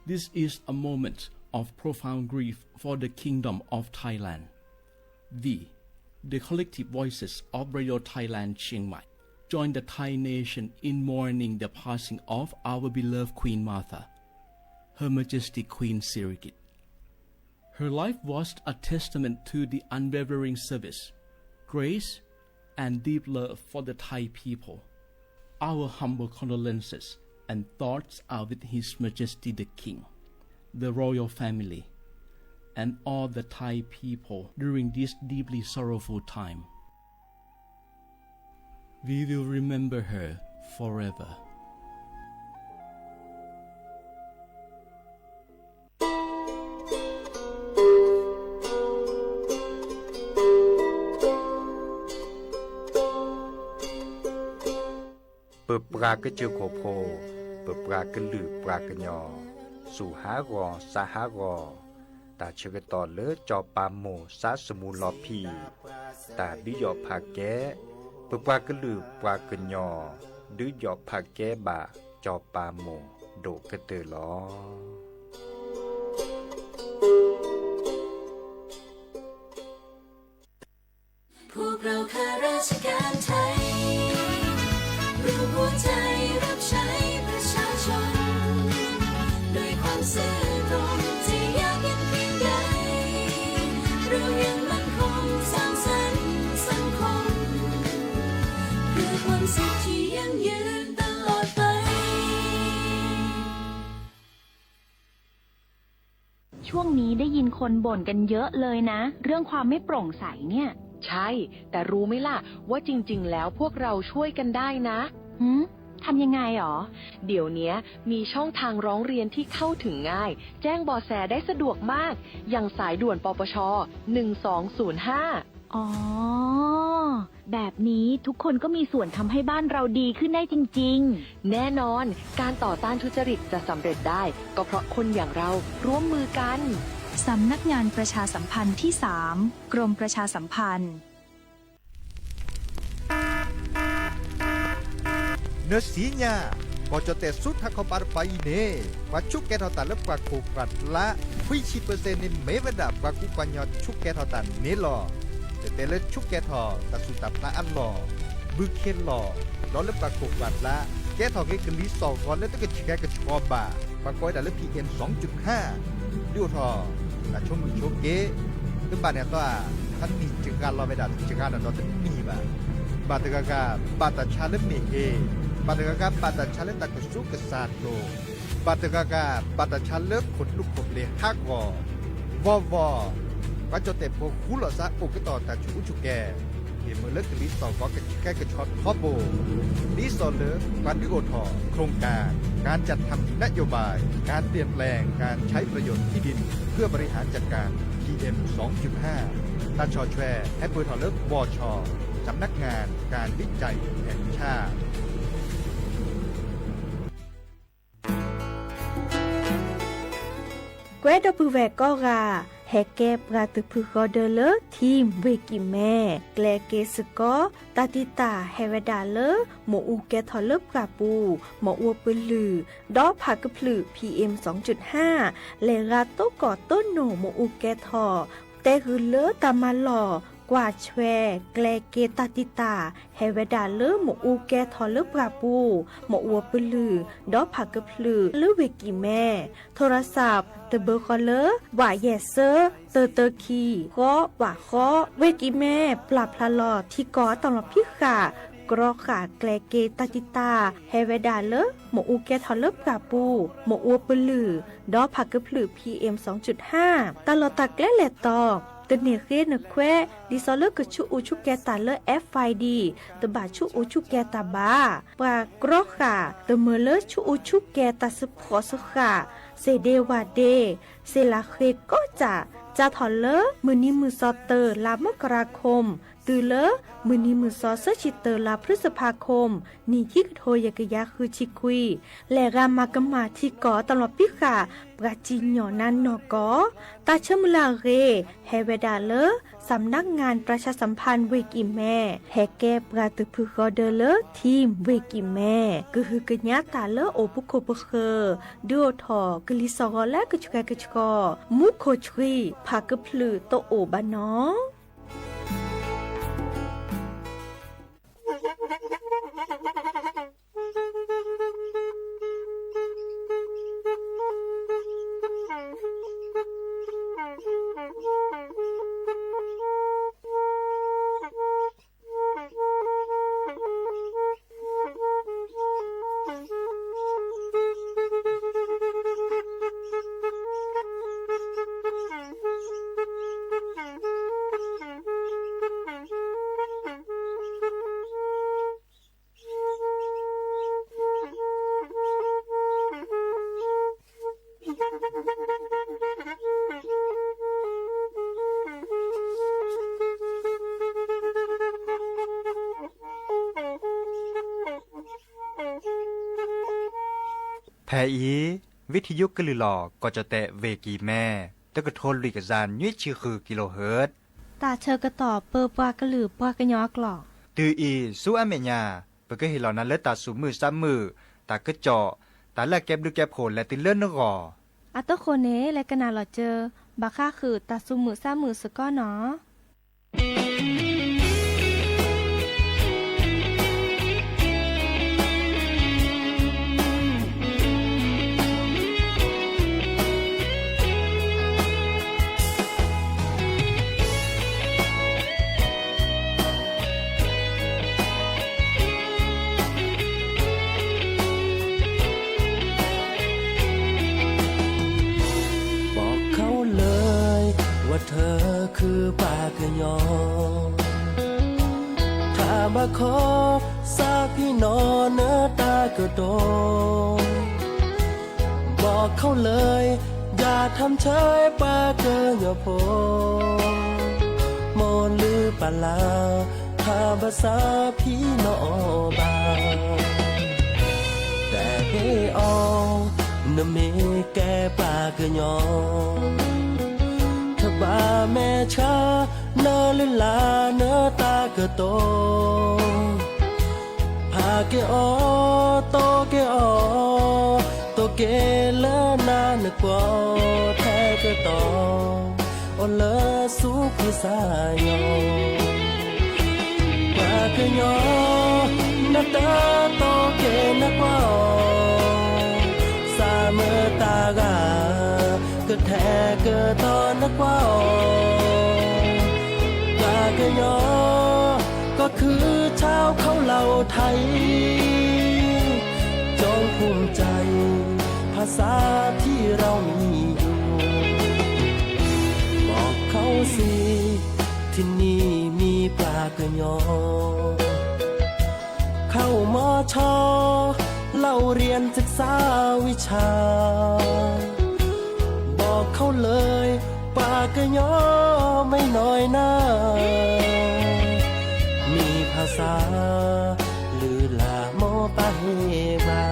This is a moment of profound grief for the Kingdom of Thailand. We, the collective voices of Radio Thailand Chiang Mai, join the Thai nation in mourning the passing of our beloved Queen Mother, Her Majesty Queen Sirikit. Her life was a testament to the unwavering service, grace, and deep love for the Thai people. Our humble condolences and thoughts are with His Majesty the King, the royal family, and all the Thai people during this deeply sorrowful time. We will remember her forever. ပပှၤကစၢၢ်ခိၣ်ဖိ, ပပှၤကလုာ်ပှၤကညီ, စူၢ်ဟးဂီၤစးဟးဂီၤ, တၢ်ဆၢကတီၢ်လၢစီၤပၤမိၢ်စးစမူလီၤဖံး, တၢ်ဒုးယီၣ်ဖးကဲ, ပပှၤကလုာ်ပှၤကညီ, ဒုးယီၣ်ဖးကဲဘၣ်စီၤပၤမိၢ်ဒိၣ်ကတၢၢ်လီၤ. พวกเราข้าราชการไทย รวมหัวใจรับใช้ประชาชน ด้วยความซื่อตรง จะยากเย็นเพียงใด เรายังมั่นคงสร้างสรรค์สังคม เพื่อความสุขที่ยั่งยืนตลอดไป ช่วงนี้ได้ยินคนบ่นกันเยอะเลยนะ เรื่องความไม่โปร่งใสเนี่ย ใช่ แต่รู้ไหมล่ะ ว่าจริงๆ แล้วพวกเราช่วยกันได้นะ หืม ทำยังไงหรอ เดี๋ยวเนี้ยมีช่องทางร้องเรียนที่เข้าถึงง่าย แจ้งเบาะแสได้สะดวกมาก อย่างสายด่วน ปปช หนึ่งสองศูนย์ห้า อ๋อ แบบนี้ทุกคนก็มีส่วนทำให้บ้านเราดีขึ้นได้จริงๆ แน่นอน การต่อต้านทุจริตจะสำเร็จได้ ก็เพราะคนอย่างเราร่วมมือกัน สำนักงานประชาสัมพันธ์ที่สาม กรมประชาสัมพันธ์ နၢၤဆံညါ, ကီၢ်ကၠီၣ်တဲၣ်ဆူထးခီပၤတပၤအံၤန့ၣ် ပှၤဆူးကဲထီၣ်တၢ်လၢပှၤခိၣ်ပှၤလါ ခွံဆံပၢၣ်စဲၣ်န့ၣ် မ့ၢ်ဝဲဒၣ်ပှၤကူပှၤကညီဆူးကဲထီၣ်တၢ်န့ၣ်လီၤ. တဲတဲလၢဆူးကဲထီၣ်တၢ်ဆူးတၢ်ဖျါအလီၢ်, ဘုခ့လီၢ်, ဒီးလၢပှၤခိၣ်ပှၤလါ ကဲထီၣ်က့ၤကလံၤစီၣ်ဂီၤလၢတကဆှဲကဆှီဘၣ်, ပှၤကိးဝဲဒၣ်လၢ PM စူၤကၠုၢ်ဟါ, ဒုးအိၣ်ထီၣ် တၢ်ဆိမိၣ်ဆိက့, တဘၣ်န့ၣ်အသီ တနံၣ်စှၤလီၤဝဲဒၣ် စှၤဒီးတနံၣ်ဘၣ်. ဘၣ်တဂၤဂၤ ဘၣ်တၢ်ဆါလၢမ့ၢ်ဟ့, ဘၣ်တဂၤဂၤ ဘၣ်တၢ်ဆါလၢတၢ်ကဆူးကစၢ်ကျိၤ, ဘၣ်တဂၤဂၤ ဘၣ်တၢ်ဆါလၢခိၣ်ဒူခိၣ်ဘျ့းဟးဂီၤ, ဂီၢ်ဂီၢ်, ပှၤကၠီၣ်တဲၣ်ဖိဃူလိာ်သးအိၣ်ကတီၢ်တၢ်ဆူးအူဆူးကဲ က့ၤမုာ်လၢကလံၤစီၣ်ဂီၤကဆှဲကဆှီထီဘိ, ဒ်သိးလၢပှၤဒုးအိၣ်ထီၣ် โครงการ การจัดทำนโยบาย การเปลี่ยนแปลงการใช้ประโยชน์ที่ดินเพื่อบริหารจัดการ PM สองจุดห้า တၢ်ဆီၣ်ထွဲဟဲပၢၢ်ထီၣ်လၢ บช สำนักงานการวิจัยแห่งชาติ ကွဲးဒီပုၢ်ဝဲၢ်ကိးဂၤ, ဟဲကဲပှၤသုးဖုဃီဒၢလၢ Team ဝ့ၢ်ကံၣ်မဲ, ကျဲက့ၤစ့ၢ်ကီး တၢ်တံာ်တာ်ဟဲဝဲဒၣ်လၢ မ့ၣ်အူကဲထီၣ်လၢပှၢ်ပူၤ, မ့ၣ်အူပလုၢ်, ဒီးဖးကဖျုး PM စူၤကၠုၢ်ဟါ, လဲၤဂၤတိၢ်ကီၢ်တိၢ်နိၣ်မ့ၣ်အူကဲထီၣ်, တဲဂုာ်လၢတၢ်မၤလီၢ်, ကွၢ်ဆွဲ, ကျဲက့ၤတၢ်တံာ်တာ် ဟဲဝဲဒၣ်လၢမ့ၣ်အူကဲထီၣ်လၢပှၢ်ပူၤ, မ့ၣ်အူပလုၢ်, ဒီးဖးကဖျုးလၢဝ့ၢ်ကံၣ်မဲ, โทรศัพท์ တဘၢဃီလၢ ဝးယဲၢ်သၢ တၢတၢခံ ဃိးဝးဃိး, ဝ့ၢ်ကံၣ်မဲ ပျၢ်ဖျါလီၤထံကီၢ်အတၢ်လီၤဖံးဃာ်, ကြီဃာ်ကျဲက့ၤတၢ်တံာ်တာ် ဟဲဝဲဒၣ်လၢ မ့ၣ်အူကဲထီၣ်လၢပှၢ်ပူၤ, မ့ၣ်အူပလုၢ်, ဒီးဖးကဖျုး PM စူၤကၠုၢ်ဟါ, တၢ်လီၢ်တၢ်ကျဲလဲၤတီၤ, တန့ၢ်ဃ့နခွဲး ဒ်သိးလၢကဆူးအူဆူးကဲတၢ်လၢ FID တဘၣ်ဆူးအူဆူးကဲတၢ်ဘၣ်. ပှၤကြီဃာ် တမၢလၢဆူးအူဆူးကဲတၢ်စ့ၢ်ဖှီၣ်စ့ၢ်ဃာ်, စ့ၢ်ဒ့ဝၣ်ဒ့, စ့ၢ်လၢဃ့ကိးစၢ်, စးထီၣ်လၢ မုၢ်နံၤမုၢ်သီတၢ လါမကရၤခိၣ်, တုၤလၢ မုၢ်နံၤမုၢ်သီသၢဆံတၢ လါဖျုစဖါခိၣ်, နံၣ်ခံကထိယဲၢ်ကယၤဃုဆံခွံ, လဲၤဂၤမၤကမၣ်ထံကီၢ်တၢ်လီၤဖံးဃာ် ပှၤစံၣ်ညီၣ်နါနီၢ်ကီၢ်, တၢ်ဆၢမုၢ်လၢ်အဂ့ၤ ဟဲဝဲဒၣ်လၢ สำนักงานประชาสัมพันธ์เวกิแม ဟဲကဲပှၤသုးဖုဃီဒၢလၢ Team เวกิแม ကဟုကညးတၢ်လၢအိၣ်ပခိၣ်ပဃၢၤ ဒုးအိၣ်ထီၣ်ကလံၤစှီၤဂီၤလၢကဆှဲကဆှီ မူခိၣ်ဆှံ ဖးကဖျုးတအိၣ်ဘၣ်နီၤ. ဖဲအံၤ ဝံထံယိကလုာ်လီၤ ကီၢ်ကၠီၣ်တဲၣ် ဝ့ၢ်ကံၤမဲ တကထိလွံၢ်ကယၤနွံဆံဃုကံလိဟၢၣ်, တၢ်ဆၢကတီၢ်ပၢပှၤကလုာ်ပှၤကညီအကျိာ်, တုၤအံၤဆူအမဲာ်ညါ ပကဟ့ၣ်လီၤနၤလၢတၢ်သူၣ်မုာ်သးမုာ်, တၢ်ကစီၣ်, တၢ်လၢအကဲဘျုးကဲဖှိၣ်လဲၤတုၤလၢနဂီၢ်. အဃိန့ၣ် လဲၤကနၣ်လီၤစၢၤ ဘၣ်ဃးဃုာ်တၢ်သူၣ်မုာ်သးမုာ်စ့ၢ်ကီးနီၤ. บอกเขาเลยว่าเธอคือปลากระยอ ถ้าบ่ขอสักพี่น้องเนอะตากระโต บอกเขาเลย อย่าทำเฉยปลากระยอโพ มอนหรือปลาลา ถ้าบ่สาพี่น้องบา แต่เฮออ နမ့ၢ်ကဲပှၤကညီ ထဘၣ်မဲာ်ဆှး နလုၢ်လၢ်နတၢ်ကတိၤ ဖးက့ၤအီၤ တိၢ်က့ၤအီၤ တိၢ်က့ၤလၢနၤနကွီၢ် ထဲကတီၢ် အိၣ်လၢဆူခွံစါယီၤ ပှၤကညီ နတၢ်တိၢ်က့ၤနကွၢ်အီၤ စၢ်မၢတၢ်ဂၤ ကထဲကတီၢ်နကွၢ်အီၤ ပှၤကညီ ก็คือชาวเขาเหล่าไทย จงภูมิใจ ภาษาที่เรามีอยู่ บอกเขาสิ ที่นี่มีปลากระยอ เข้ามช เล่าเรียนศึกษาวิชา บอกเขาเลย ปลากระยอไม่น้อยหน้า มีภาษา ลือหลาโมปาเฮบา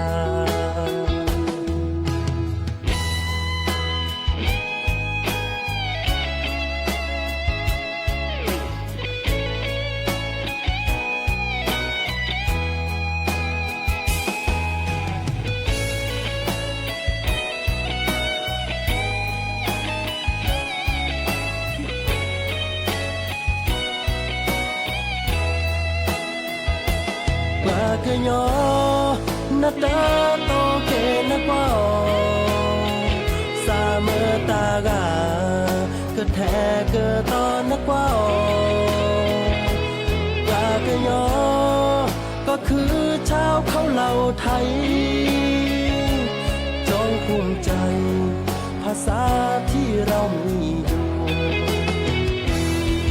ပှၤကညီ နတၢ်တိၢ်က့ၤနကွၢ်အီၤ စၢ်မၢတၢ်ဂၤ ကထဲကတီၢ်နကွၢ်အီၤ ပှၤကညီ ก็คือชาวเขาเหล่าไทย จงภูมิใจ ภาษาที่เรามีอยู่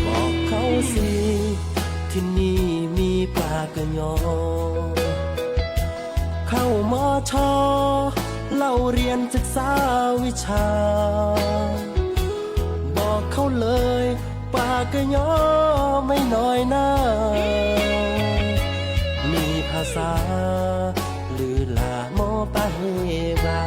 บอกเขาสิ ที่นี่มีปลากระยอ เข้ามช เล่าเรียนศึกษาวิชา บอกเขาเลย ปลากระยอไม่น้อยหน้า มีภาษา ลือหลาโมปาเฮบา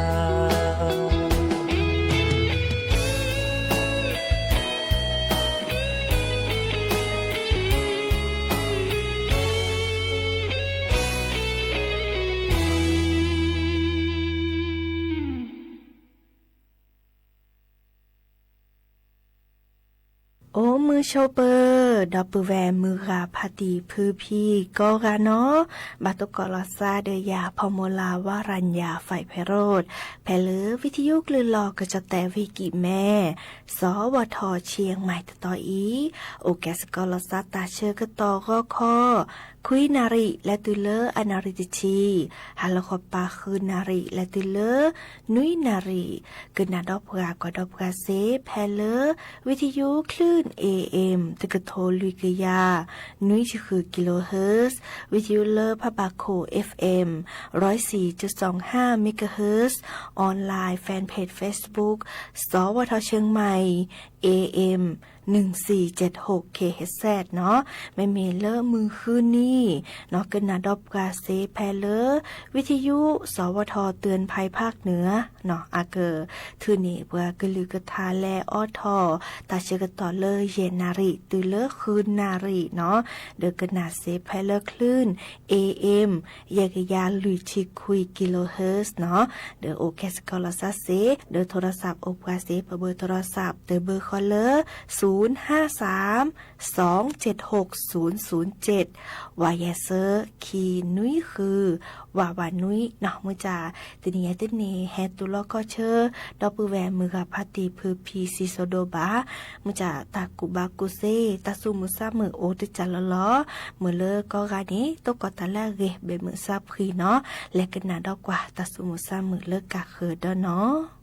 မုၢ်မုၢ်ဆိးပၢၤ ဒီပုၢ်ဝဲၢ်မုၢ်ဂၤဖါတံၢ်ဖုဖံကိးဂၤနီၣ်, ဘၣ်သကိးလီၤသးဒီးယၤ ဖီမိၤလၤ ဝါရၤညါ ဖဲးဖဲးရိး, ဖဲလၢဝံထယုကလုၢ်လီၢ်ကစီၣ်သဲးဝ့ၢ်ကံၣ်မဲ စီၤဝီၤထီၣ်ဆံမံၤတတီၤအံၤ, အိၣ်ကဲသကိးလီၤသးတၢ်ဆၢကတီၢ်ဂီၤခီ ခွံနၣ်ရံၣ် လဲၤတုၤလၢအနၣ်ရံၣ်တဆံ, ဟါလီၤဃီၤပၤဃုနၣ်ရံၣ် လဲၤတုၤလၢ နွံနၣ်ရံၣ်, ကနၣ်ဒီးပှၤကွၢ်ဒီးပှၤစ့ ဖဲလၢ ဝံထယုကလုၢ် A M တကထိလွံၢ်ကယၤ နွံဆံဃု kilohertz, ဝံထယုလၢဖးဘၣ်ခိၣ် F M ร้อยสี่จุดสองห้า megahertz, online fan page Facebook စီၤဝီၤထီၣ်ဆံမံၤ A M หนึ่งสี่เจ็ดหก kilohertz နီၣ်, မ့မ့ၢ်လၢမုၢ်ဃုနံၤ နီၣ် ကနၣ်ဒီးပှၤစ့ဖဲလၢ ဝံထယု စီၤဝီၤထီၣ် เตือนภัยภาคเหนือ နီၣ် အက ထုးန့ၢ်ပှၤကလုာ်ကထါလဲၤအိးထီၣ် တၢ်ဆၢကတီၢ်လၢယဲၢ်နၣ်ရံၣ် တုၤလၢဃုနၣ်ရံၣ်နီၣ်, ဒီးကနၣ်စ့ဖဲလၢ คลื่น A M ယဲၢ်ကယၤလွံၢ်ဆံခွံ kilohertz နီၣ်, ဒီးအိၣ်ကဲသကိးလီၤသးစ့ ဒီးထိရသးအိၣ်ပှၤစ့ ပဘၢထိရသးတဘၢဃီလၢ ศูนย์ห้าสาม สองเจ็ดหก ศูนย์ศูนย์เจ็ด ဝါယဲၢ်ဆၢ ခံနွံဃု ဝးဝးနွံနီၣ်, မုၢ်ကၢ် တနံၤအံၤတနံၤ ဟဲတူၢ်လိာ်ကီၢ်ဆၢ ဒီပုၢ်ဝဲၢ်မုၢ်ဂၤဖါတံၢ်ဖုဖံစံးစိၤဒိၣ်ဘၣ်, မုၢ်ကၢ်တၢ်ကူၣ်ဘၣ်ကူၣ်သ့ တၢ်သူၣ်မုာ်သးမုာ်အိၣ်တကၢ်လီၤလီၤ, မုာ်လၢကီၢ်ဂၤန့ၣ် သကိးတၢ်လၢအဂ့ၤ ဘဲးမုာ်သးဖှံနီၣ်, လဲၤကနၣ်ဒီးကွၢ်တၢ်သူၣ်မုာ်သးမုာ်လၢကၢ်ဃၢၤဒီးနီၣ်.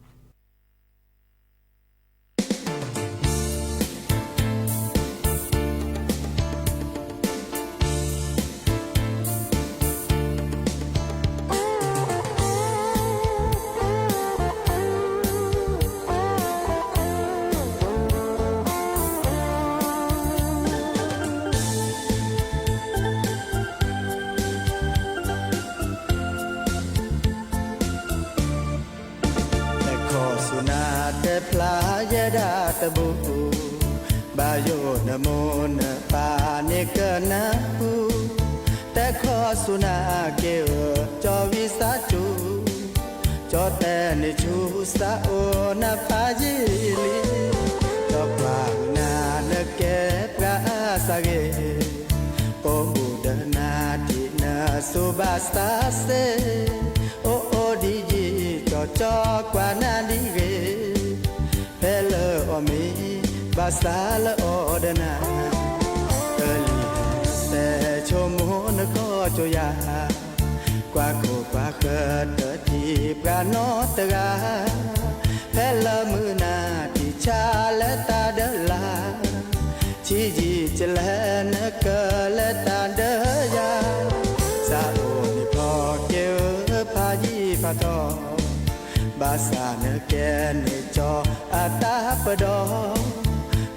တဲခီဆူနၤတဲဖျါယဲဒၣ်တဘိ, ဘၣ်ယိၣ်နမိၢ်နပၢ်န့ၣ်ကနၢ်ဟူ, တဲခီဆူနၤက့ၤဧၢ ကၠီဝံသးစူၤ, ကၠီတဲန့ၣ်ဆူစးအိၣ်နဖးယံာ်လံ, ကၠီကွၢ်နၤနကဲပှၤအါစၢ်ဂ့ၤ, ပိာ်မုၣ်ဒီးနၤထံၣ်နသူၣ်ဘၣ်သးစ့, အိၣ်အိၣ်ဒ်ယံၤ ကၠီကၠီကွၢ်နၤဒ်ဂ့ၤ, ဖဲလၢအီၣ်မ့ၤ ဘၣ်သးလၢအီၣ်ဒီးနၤ, တလံၤစဲဆိကမိၣ်နကီၢ်ကၠိယၤ, ကွၢ်ခိၣ်ကွၢ်ဃၢၤတထံၣ်ပှၤနီတဂၤ, ဖဲလၢမုၢ်နၤထံၣ်ဆါလဲၤတၢ်ဒၢလၢ်, ဆံးယံာ်ကလဲၤနကလဲၤတၢ်ဒၢယၤ, စးအိၣ်န့ၣ်ဖျီက့ၤဧၢဖးယံာ်ဖးထီၣ်, ဘၣ်ဆၣ်နကဲန့ၣ်ကၠီအတၢ်ပဒီ,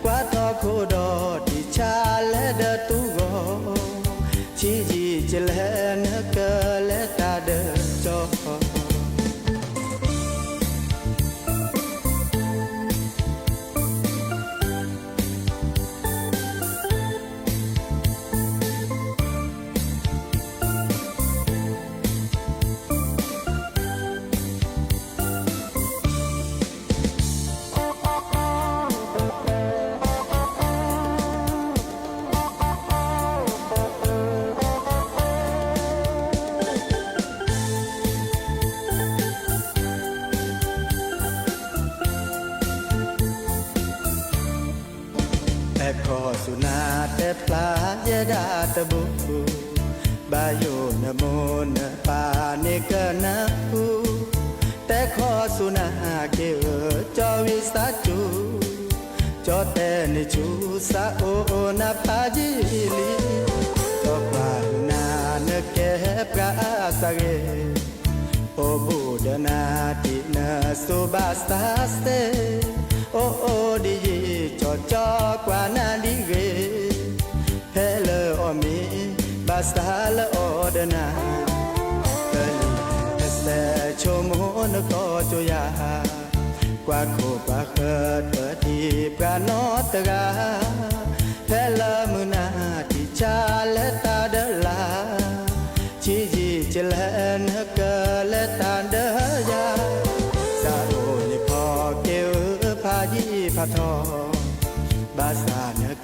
ကွၢ်ထီၣ်ခိၣ်ဒီးထံၣ်ဆါလဲၤဒီးတူၢ်ဂီၤ, ဆံးယံာ်ကလဲၤနကလဲၤတၢ်ဒၢကၠီ. တဲခီဆူနၤတဲဖျါယဲဒၣ်တဘိ, ဘၣ်ယိၣ်နမိၢ်နပၢ်န့ၣ်ကနၢ်ဟူ, တဲခီဆူနၤက့ၤဧၢ ကၠီဝံသးစူၤ, ကၠီတဲန့ၣ်ဆူစးအိၣ်နဖးယံာ်လံ, ကၠီကွၢ်နၤနကဲပှၤအါစၢ်ဂ့ၤ, ပိာ်မုၣ်ဒီးနၤထံၣ်နသူၣ်ဘၣ်သးစ့, အိၣ်အိၣ်ဒ်ယံၤ ကၠီကၠီကွၢ်နၤဒ်ဂ့ၤ, ဖဲလၢအီၣ်မ့ၤ ဘၣ်သးလၢအီၣ်ဒီးနၤ, တလံၤစဲဆိကမိၣ်နကီၢ်ကၠိယၤ, ကွၢ်ခိၣ်ကွၢ်ဃၢၤတထံၣ်ပှၤနီတဂၤ, ဖဲလၢမုၢ်နၤထံၣ်ဆါလဲၤတၢ်ဒၢလၢ်, ဆံးယံာ်ကလဲၤနကလဲၤတၢ်ဒၢယၤ, စးအိၣ်န့ၣ်ဖျီက့ၤဧၢဖးယံာ်ဖးထီၣ်,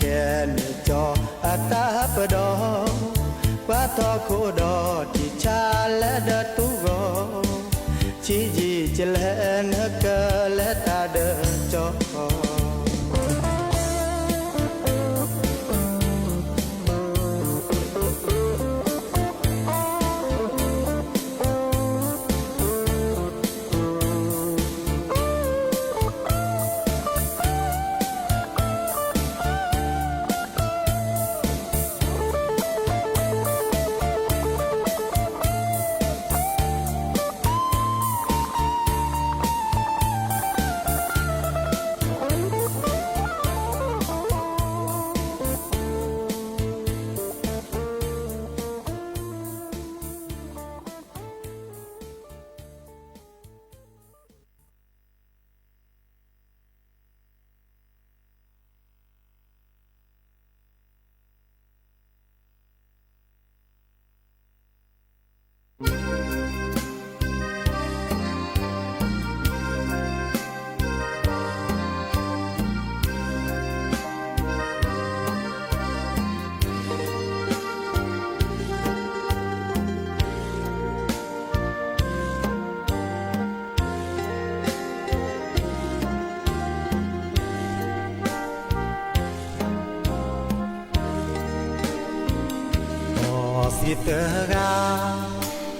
တဂၤ, ထံၣ်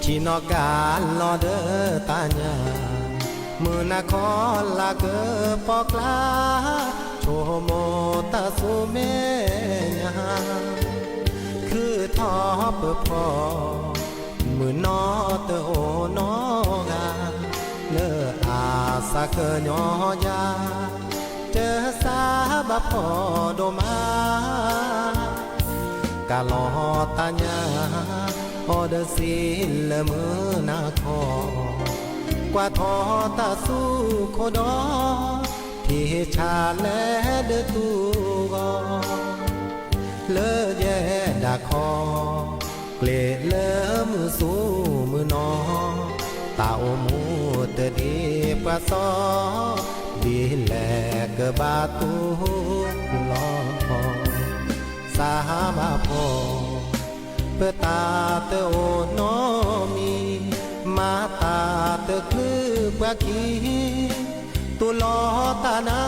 နီၢ်ကါလီၤဒီးတၢ်ညၣ်, မုၢ်နၤခီလၢကပီၤကျါ, ဆိကမိၣ်တၢ်ဆူမဲာ်ညါ, ခုၣ်ထီၣ်ပၢၤဖီ, မုၢ်နီၢ်တအိၣ်နီတဂၤ, လၢအစးကညီယၤ, တစးဘၣ်ဖှီၣ်ဒိၣ်မး ကလီၤတၢ်ညၣ်, အီၣ်ဒီးစံလၢမုၢ်နၤခီ, ကွၢ်ထီၣ်တၢ်ဆူခိၣ်ဒီး, ထံၣ်ဆါလဲၤဒုးတူၢ်ဂီၤ, လၢယဲဒၣ်ခီ, ကျဲလၢမုၢ်ဆူမုၢ်နီၤ, တၢ်အိၣ်မူတဒ်ပှၤစီ, ဒ်လဲၣ်ကဘၣ်တူၢ်လီၤ စးဘၣ်ဖှီၣ်, ပတၢ်တအိၣ်နီတမံၤ, မၤတၢ်တချုးပှၤခံ, တူၢ်လိာ်တၢ်နါ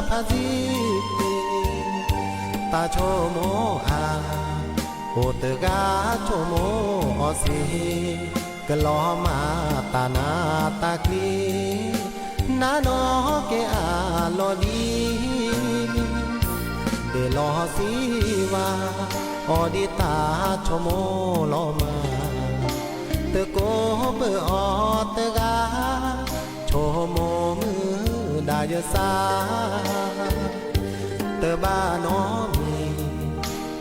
ဖးစံး, တၢ်ဆိကမိၣ်အါ, အိၣ်တဂၤဆိကမိၣ်အီၤစ့ၢ်, ကလီၤမၢ်တၢ်နါတၢ်ကျံ, နါနီၢ်က့ၤအါလီၤလံ ဒ့ၣ်လီၤစံးဝါ, အီၤဒ်တၢ်ဆိကမိၣ်လီၤမၢ်, တကိးပၢၤအီၤတဂၤ, ဆိကမိၣ်မုၢ်ဒါယစၢ်, တဘၣ်နီတမံၤ,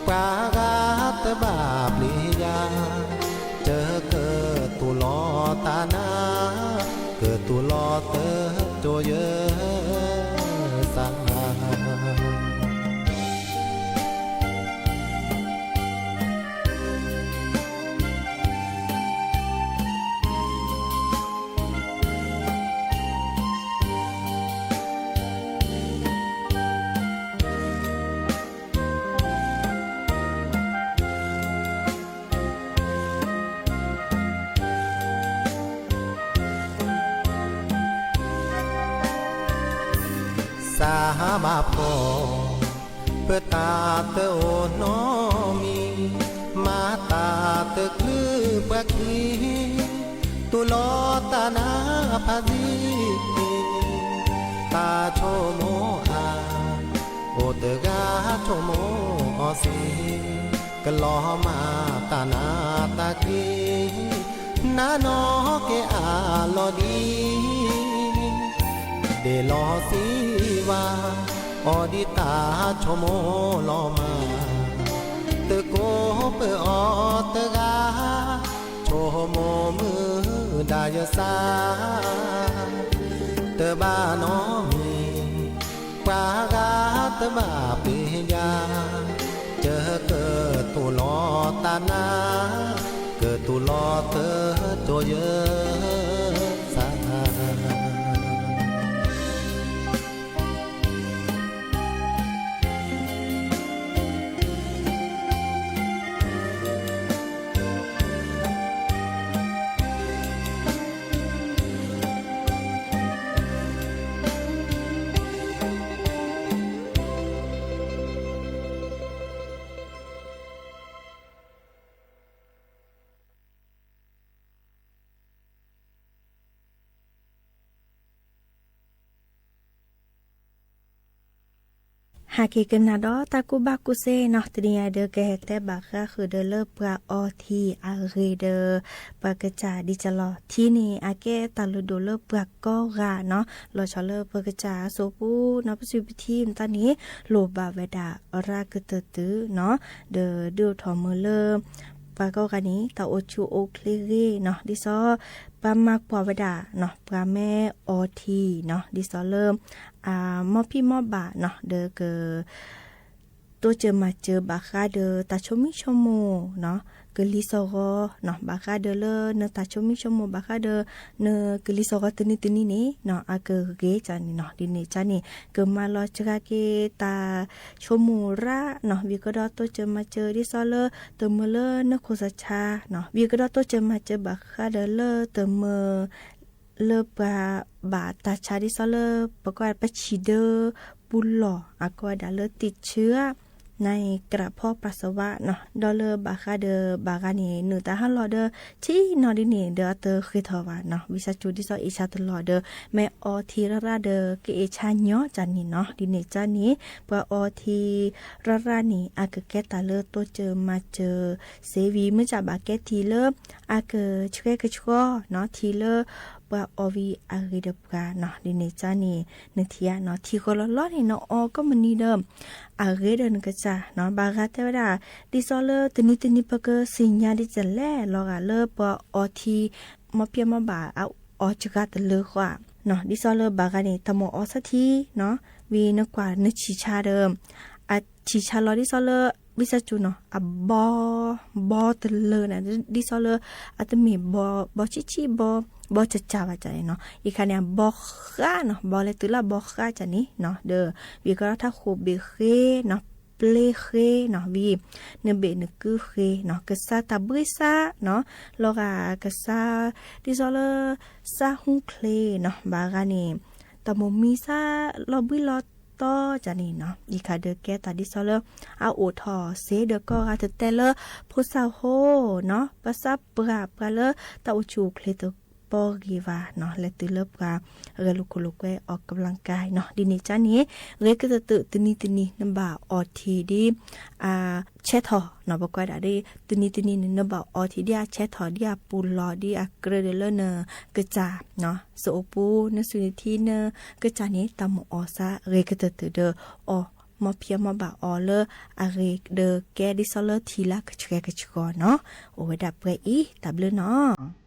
ပှၤဂၤတဘၣ်ပျံၤယၤ, တကတူၢ်လိာ်တၢ်နါ, ကတူၢ်လိာ်တကၠိယစၢ် စးဘၣ်ဖှီၣ်, ပတၢ်တအိၣ်နီတမံၤ, မၤတၢ်တချုးပှၤခံ, တူၢ်လိာ်တၢ်နါဖးစံး, တၢ်ဆိကမိၣ်အါ, အိၣ်တဂၤဆိကမိၣ်အီၤစ့ၢ်, ကလီၤမၢ်တၢ်နါတၢ်ကျံ, နါနီၢ်က့ၤအါလီၤလံ ဒ့ၣ်လီၤစံးဝါ, အီၤဒ်တၢ်ဆိကမိၣ်လီၤမၢ်, တကိးပၢၤအီၤတဂၤ, ဆိကမိၣ်မုၢ်ဒါယစၢ်, တဘၣ်နီတမံၤ, ပှၤဂၤတဘၣ်ပျံၤယၤ, တကတူၢ်လိာ်တၢ်နါ, ကတူၢ်လိာ်တကၠိယစၢ် ဟဲက့ၤကနၣ်ဒီးတၢ်ကူၣ်ဘၣ်ကူၣ်သ့နီၤ, တနံၤအံၤဒီး ကဟဲတဲဘၣ်ဃးဃုာ်ဒီးလၢပှၤအီထံအဂ့ၢ်ဒီး ပှၤကစၢ်ဒ်ကလီၤ. ထံန့ၣ် အကဲတၢ်လုၢ်ဒိၣ်လၢပှၤကိးဂၤနီၤ, လီၤဆီလၢပကစၢ်အစိၤပူၤနီၤ, ပစုပထံမတၤန့ၣ် လိၣ်ဘၣ်ဝဲဒၣ်ရၣ်ကတၢၢ်တုၤနီၤ, ဒီးဒုးအိၣ်ထီၣ်မုာ်လၢ ပှၤကိးဂၤန့ၣ် တၢ်အိၣ်ဆူၣ်အိၣ်ချ့ဂ့ၤနီၤ, ဒ်သိး ပှၤမၤကွၢ်ဝဲဒၣ်နီၤ, ပှၤမ့ၢ်အီထံနီၤ, ဒ်သိးလၢ အမီၢ်ဖံးမီၢ်ဘၣ်နီၤ, ဒီးက တိစၢၤမၤစၢၤဘၣ်ဃးဒီးတၢ်ဆိမိၣ်ဆိကမိၣ်နီၤ, ကလံၤစီၤဂီၤနီၤ, ဘၣ်ဃးဒီးလၢနတၢ်ဆိမိၣ်ဆိကမိၣ် ဘၣ်ဃးဒီး နကလံၤစီၤဂီၤတနံၤတနံၤန့ၣ်နီၤ, အကဂ့ၤကန့ၣ်နီၤ, ဒ်န့ၣ်ကန့ၣ် ကမၤလီၤစှၤက့ၤတၢ်ဆိကမိၣ်ရၣ်နီၤ, ဝံၤကဒီးတိစၢၤမၤစၢၤ ဒ်သိးလၢတမုာ်လၢနခိၣ်သးဆါနီၤ, ဝံၤကဒီးတိစၢၤမၤစၢၤဘၣ်ဃးဒီးလၢတမုာ် လၢပှၤဘၣ်တၢ်ဆါ ဒ်သိးလၢပကိးဝဲဒၣ်ပဆံၣ်ဒၢပူၤလီၢ် အကိးဝဲဒၣ်လၢ ติดเชื้อ နအံၤကြးဖီၣ်ပာ်စၢၤဘၣ်နီၤ, ဒီးလၢဘၣ်ဃးဒီးဘၣ်ဂၤန့ၣ် နုာ်တၢ်ဟးလီၤဒီး ထံနီၤဒ်န့ၣ်ဒီးအတဃ့ထီၣ်ဘၣ်နီၤ, ဝံသးစူၤဒ်သိးအ့ၣ်ဆါတလီၤဒီး မ့ၢ်အီထံရၣ်ရၣ်ဒီး ကအ့ၣ်ဆါညီကၢ်န့ၣ်နီၤ, ဒ်န့ၣ်ကၢ်န့ၣ် ပှၤအီထံရၣ်ရၣ်န့ၣ် အကကဲတၢ်လၢတိစၢၤမၤစၢၤစ့ဝံၤ မ့ၢ်စၢ်ဘၣ်ကဲထံလၢ အကဆှဲကဆှီနီၤ, ထံလၢပှၤအီဝံၤအဂ့ၤဒီးပှၤနီၤ, ဒ်န့ၣ်ကၢ်န့ၣ် နထံၣ်ဧါနီၤ, ထံဃီလီၤလီၤန့ၣ် နအီကိးမုၢ်နံၤဒီး အဂ့ၤဒီးနကစၢ်နီၤ, ဘၣ်ဂၤတဲဝဲဒၣ် ဒ်သိးလၢတနံၤတနံၤပကသ့ၣ်ညါဒ်လဲၣ် လီၤဂာ်လၢပှၤအီထံ မီၢ်ဖံးမီၢ်ဘၣ်အအီစှၤတလၢဃီနီၤ, ဒ်သိးလၢဘၣ်ဂၤန့ၣ် တၢ်မိၣ်အီဆၢထံနီၤ, ဝံၤနကွၢ်နဆံၣ်ဆါဒီး အဆံၣ်ဆါလီၤဒ်သိးလၢ ဝံသးစူၤနီၤ အဘီ ဘီတလၢန့ၣ် ဒ်သိးလၢ အတမ့ၢ်ဘီ ဘီဆံးဆံး ဘီ ဘီစၢ်စၢ်ဘၣ်ကၢ်န့ၣ်နီၤ, အံၤခါန့ၣ် အဘီဃးနီၤ, ဘီလဲၤတုၤလၢဘီဃးကၢ်န့ၣ်နီၤ, ဒီး ဝံၤကီးထီၣ်ထၢၣ်ဃိးဘ့ၣ်ဃ့နီၤ, ပျ့ဃ့နီၤ, ဝံၤ နဘ့ၣ်နကုဃ့နီၤ, ကစၢ်တၢ်ဘှံးစၢ်နီၤ, လီၤဂာ်ကစၢ် ဒ်သိးလၢ စၢ်ဟူချ့နီၤ, ဘၣ်ဂၤန့ၣ် တၢ်မိၣ်မံစၢ်လီၤဘှံးလီၤတီၤကၢ်န့ၣ်နီၤ, အံၤခါဒီးကဲတၢ်ဒ်သိးလၢ အအိၣ်ထီၣ်စ့ဒီးကိးဂၤတတဲလၢ ဖိသၣ်ဟိနီၤ, ပစၢ်ပှၢ်ပှၤလၢတၢ်အိၣ်ဆူၣ်အိၣ်ချ့တပီၢ်ဂ့ၤဘၣ်နီၤ, လဲၤတုၤလၢပှၤဂဲၤလိာ်ခိၣ်လိာ်ကွဲ အီၣ်ကဘျံးကါနီၤ, ဒ်န့ၣ်ကၢ်န့ၣ် ဂ့ၤကတၢၢ်တၢၢ် တနံၤတနံၤ နဘၣ်အီထံဒ် အဆဲးထီၣ်နီၤ, ပကွၢ်ဒၣ်ဒ် တနံၤတနံၤန့ၣ် နဘၣ်အီထံဒ်အဆဲးထီၣ် ဒ်အပူၤလီၤ ဒ်အကြၢးဒီးလၢနကစၢ် စအိၣ်ပူၤ နစုနထံ နကစၢ်န့ၣ် တၢ်မိၣ်အီၣ်စၢ်ဂ့ၤကတၢၢ်တၢၢ်ဒီး အီၣ်မီၢ်ဖံးမီၢ်ဘၣ်အီၤလၢအဂ့ၤဒီးကဲဒ်သိးလၢထံလၢကဆှဲကဆှီနီၤ, အိၣ်ဝဲဒၣ်ပှဲၤအံၤ တၢ်ဘျုးနီၤ.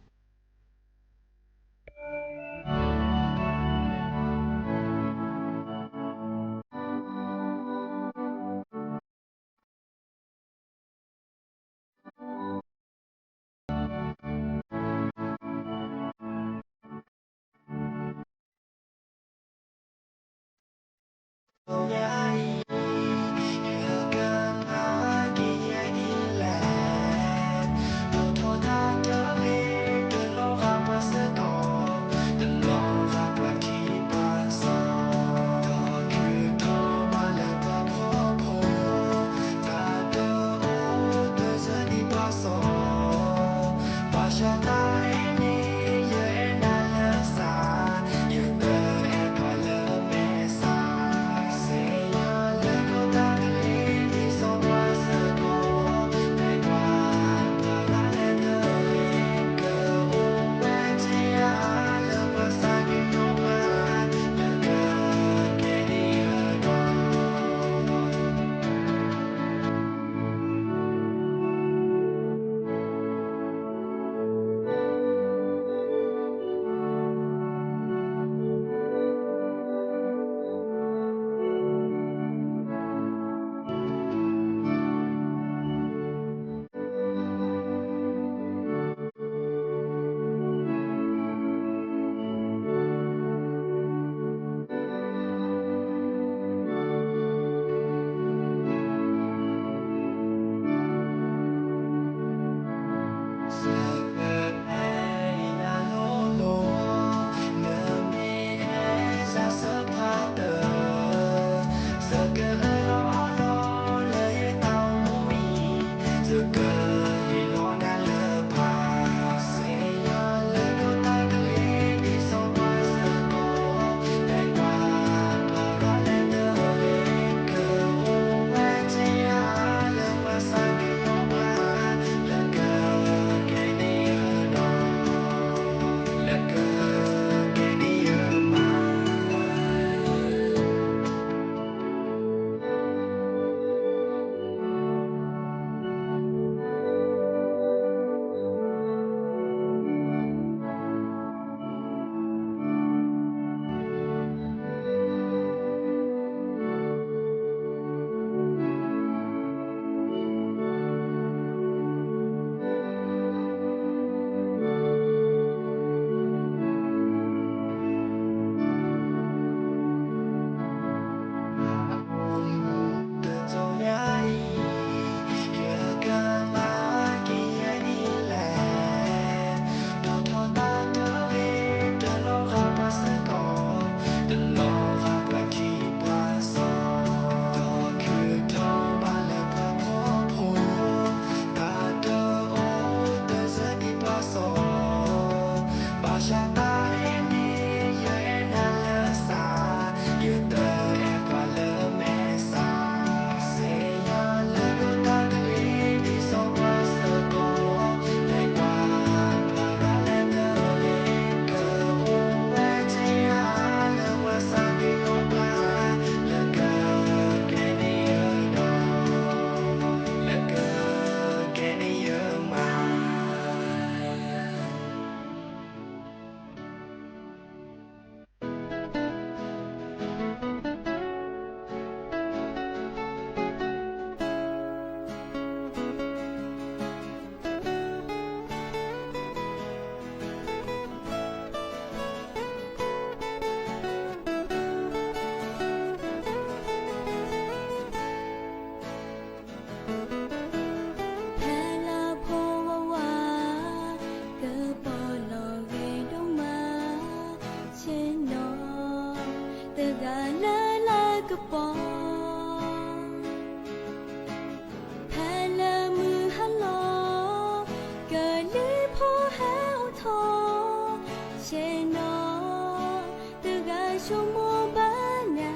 ဆိကမိၣ်ဘၣ်နၤ,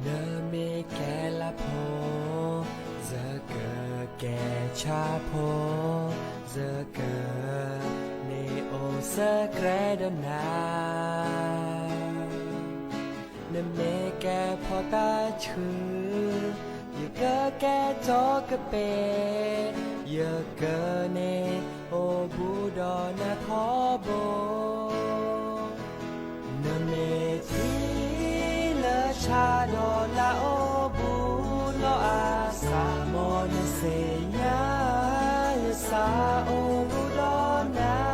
နမ့ၢ်ကဲလၢဖိ, ယကကဲဆၣ်ဖိ, ယကန့ၣ်အိၣ်စဲကြဲဒီးနၤ. နမ့ၢ်ကဲဖီတၢ်ဆှု, ယကကဲစီၤကပ့ၤ, ယကန့ၣ်အိၣ်ဘူးဒီးနၤထီဘိ. နမ့ၢ်ထံလၢဆၣ်ဒီးလၢအိၣ်ဘူးလီၤအသး, မ်နသ့ၣ်ညါ ယသးအိၣ်ဘူးဒီးနၤ.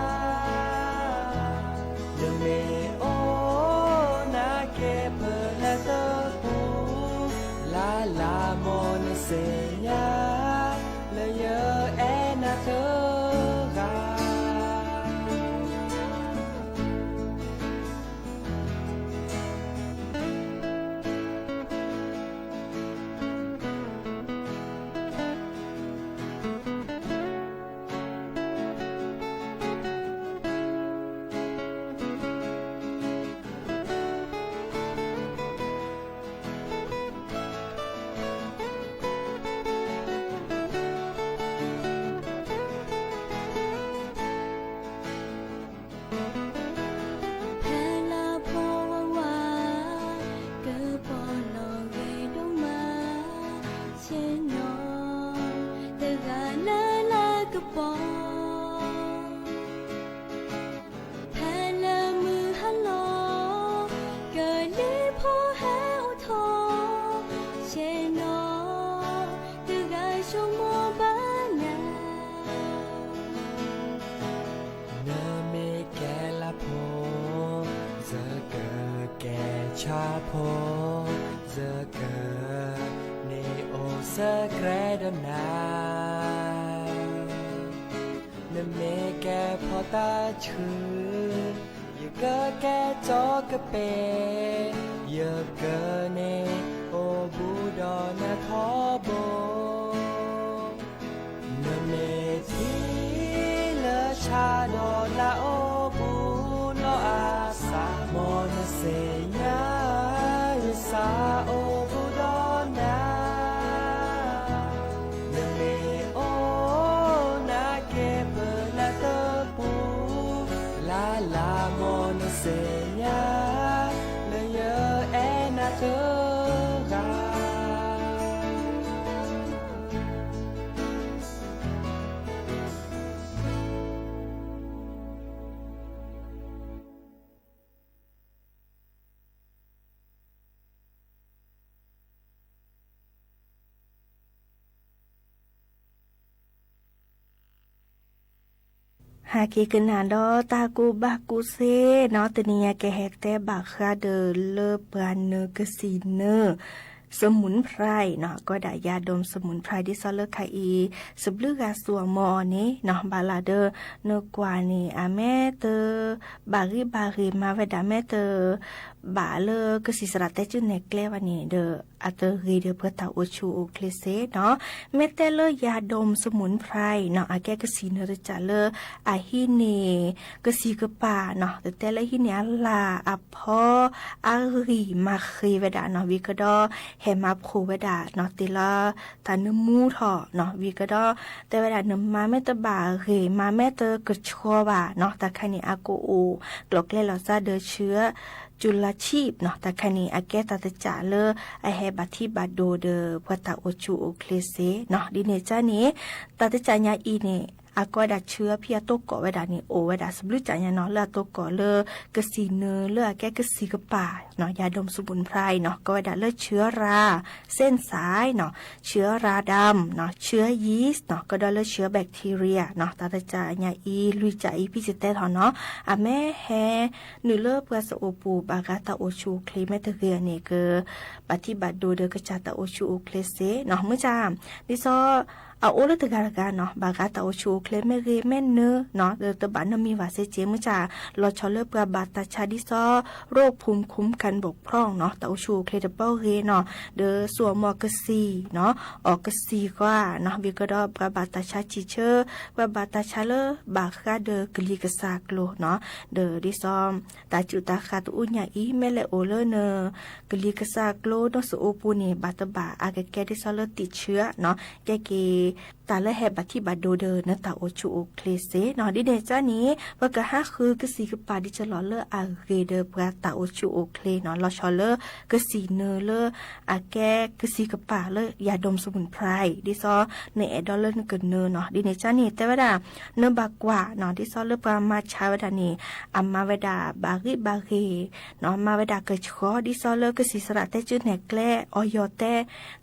နမ့ၢ်အိၣ်နၤက့ၤပလၢတပူၤ, လၢ်လၢ် မ်နသ့ၣ်ညါ လၢယအဲၣ်နၤတဂၤ. ဖဲလၢဖိဝဲဝါ ကပီၤလီၤဂ့ၤဒိၣ်မး, ဆ့ၣ်နီၤ တဂၤလၢလၢကပီၤ, ဖဲလၢမုၢ်ဟါလီၤ ကလံၤဖိဟဲအိၣ်ထီၣ်, ဆ့ၣ်နီၤ တဂၤဆိကမိၣ်ဘၣ်နၤ. နမ့ၢ်ကဲလၢဖိ, ယကကဲဆၣ်ဖိ, ယကန့ၣ်အိၣ်စဲကြဲဒီးနၤ. နမ့ၢ်ကဲဖီတၢ်ဆှု, ယကကဲစီၤကပ့ၤ, ယကန့ၣ်အိၣ်ဘူးဒီးနၤထီဘိ. နမ့ၢ်ထံလၢဆၣ်ဒီးလၢအိၣ်ဘူးလီၤအသး, မ်နသ့ၣ်ညါ ယသးအိၣ်ဘူးဒီးနၤ. နမ့ၢ်အိၣ်နၤက့ၤပလၢတပူၤ, လၢ်လၢ် မ်နသ့ၣ်ညါ လၢယအဲၣ်နၤတဂၤ. ဟဲက့ၤကနၣ်ဒီးတၢ်ကူၣ်ဘၣ်ကူၣ်သ့နီၤ, တနံၤအံၤကဟဲတဲဘၣ်ဃးဒီးလၢပှၤနုာ်ကစံၣ်နုာ် สมุนไพรနီၤ, ကီးဒၣ် ยาดมสมุนไพร ဒ်သိးလၢခါအံၤ စဘျုးဂၤစိာ်အမီၢ်အီၤန့ၣ်နီၤ, ဘၣ်လၢဒီးနကွၢ်န့ၣ် အမ့ၢ်တဘၣ်ဂံၢ်ဘၣ်ဂ့ၤမၤဝဲဒၣ် မ့ၢ်တ ဘၣ်လၢကစံၣ်သရၣ်တဲကၠူနဲၣ်ကျဲဘၣ်န့ၣ်ဒီး အတဂ့ၤဒီးပှၤတၢ်အိၣ်ဆူၣ်အိၣ်ချ့စ့ၢ်နီၤ. မ့ၢ်တဲလၢ ยาดมสมุนไพรနီၤ, အကဲကစံၣ်နုာ်တစၢ်လၢအဟံးန့ၢ်ကစံၣ်ကပၤနီၤ, တတဲလၢဟံးန့ၢ်အလၢ်အဖီအဂံၢ်မၤဃ့ၤဝဲဒၣ်နီၤ, ဝံၤကဒီး ဟဲမၤဖှိၣ်ဝဲဒၣ်နီၤ, တ့ၢ်လၢတၢ်နၢမူထီၣ်နီၤ, ဝံၤကဒီး တဲဝဲဒၣ်နမၤမ့ၢ်တဘၣ်ဂ့ၤ မၤမ့ၢ်တကဆှီဘၣ်နီၤ, တၢ်ခါန့ၣ် အကအိၣ်ကျိၤကျဲလီၤစၢ်ဒီးဆၢ จุลชีพနီၤ, တၢ်ခါန့ၣ် အကဲတၢ်တစၢ်လၢအဟဲဘၣ်ထံဘၣ်ဒိဒီးပှၤတၢ်အိၣ်ဆူၣ်အိၣ်ချ့စ့ၢ်နီၤ. ဒ်န့ၣ်အသိးန့ၣ် တၢ်တစၢ်ညါအံၤန့ၣ် အကီးဝဲဒၣ်ဆၢဖံအတိၢ်ကီၢ်ဝဲဒၣ်န့ၣ် အိၣ်ဝဲဒၣ်စဘျုးကၠၣ်ညါနီၤ, လၢအတိၢ်ကီၢ်လၢကစံၣ်နုာ်လၢအကဲကစံၣ်ကပၤနီၤ, ยาดมสมุนไพรနီၤ, ကီးဝဲဒၣ်လၢဆၢ รา เส้นสายနီၤ, ဆၢ ราดำနီၤ, ဆၢ ยีสต์နီၤ, ကဒီးလၢဆၢ แบคทีเรียနီၤ. တၢ်တစၢ်ညါအံၤ လွံၢ်စၢ်အံၤ ဖံစတဲထီၣ်နီၤ, အမ့ၢ်ဟဲနုာ်လၢပှၤစအိၣ်ပူၤ ဘၣ်ဃးတၢ်အိၣ်ဆူၣ်အိၣ်ချ့ မ့ၢ်တဂ့ၤအန့ၣ် ကဘၣ်ထံဘၣ်ဒိဒီးကစၢ်တၢ်အိၣ်ဆူၣ်အိၣ်ချ့စ့ၢ်နီၤ. မုၢ်ဆါ ဒ်သိး အအိၣ်လၢတဂၤတဂၤနီၤ ဘၣ်ဃးတၢ်အိၣ်ဆူၣ်အိၣ်ချ့မ့ၢ်ဂ့ၤ မ့ၢ်နၢၤနီၤ ဒီးတဘၣ်နီတမံၤဘၣ်စ့ၢ်ကီး မုၢ်ဆါ လီၤဆီလၢပှၤဘၣ်တၢ်ဆါဒ်သိး ရိၣ်ဖူမ် ခုမ်ခၢၣ်ဘိၣ်ဖျီၣ် နီၤ တၢ်အိၣ်ဆူၣ်အိၣ်ချ့တပီၢ်ဂ့ၤနီၤ ဒီးစိအမီၢ်ကစံၣ်နီၤ အီၣ်ကစံၣ်ဃီနီၤ ဝံၤကဒီးပှၤဘၣ်တၢ်ဆါစံၣ်ဆၢ ပှၤဘၣ်တၢ်ဆါလၢဘၣ်ဃးဒီးကလံၤကစၢ်ကျိၤနီၤ ဒီးဒ်သိး တၢ်စူၣ်တၢ်ဃၣ်တအူညၣ်အံၤ မ့ၢ်လဲၤအိၣ်လၢန ကလံၤကစၢ်ကျိၤ နစိအူပူၤန့ၣ် ဘၣ်တဘၣ်အကကဲဒ်သိးလၢတံာ်ဆၢနီၤ ကဲက့ၤ တၢ်လၢဟဲဘၣ်ထံၣ်ဘၣ်ဒိဒီးနတၢ်အိၣ်ဆူၣ်အိၣ်ချ့စ့ၢ်နီၤ ဒ်န့ၣ်အသိးန့ၣ် ပကဟးဃုကစံၣ်ကပၤဒ်ကလီၤလၢအဂ့ၤဒီးပှၤတၢ်အိၣ်ဆူၣ်အိၣ်ချ့နီၤ လီၤဆီလၢကစံၣ်နၢၤလၢ အကဲကစံၣ်ကပၤလၢယၤဒိၣ်စမုၢ်ဖရၢ ဒ်သိး နအဲၣ်ဒိးလၢနကနၢၤနီၤ ဒ်န့ၣ်အသိးန့ၣ် တဲဝဲဒၣ် နဘၣ်ကွၢ်နီၤ ဒ်သိးလၢပှၤမၤဆါဝဲဒၣ်န့ၣ် အမၤဝဲဒၣ်ဘၣ်ဂံၢ်ဘၣ်ဂ့ၤနီၤ မၤဝဲဒၣ်ကဆှီ ဒ်သိးလၢကစံၣ်စရၣ်တဲစုနဲၣ်ကျဲ အီယီၤတဲ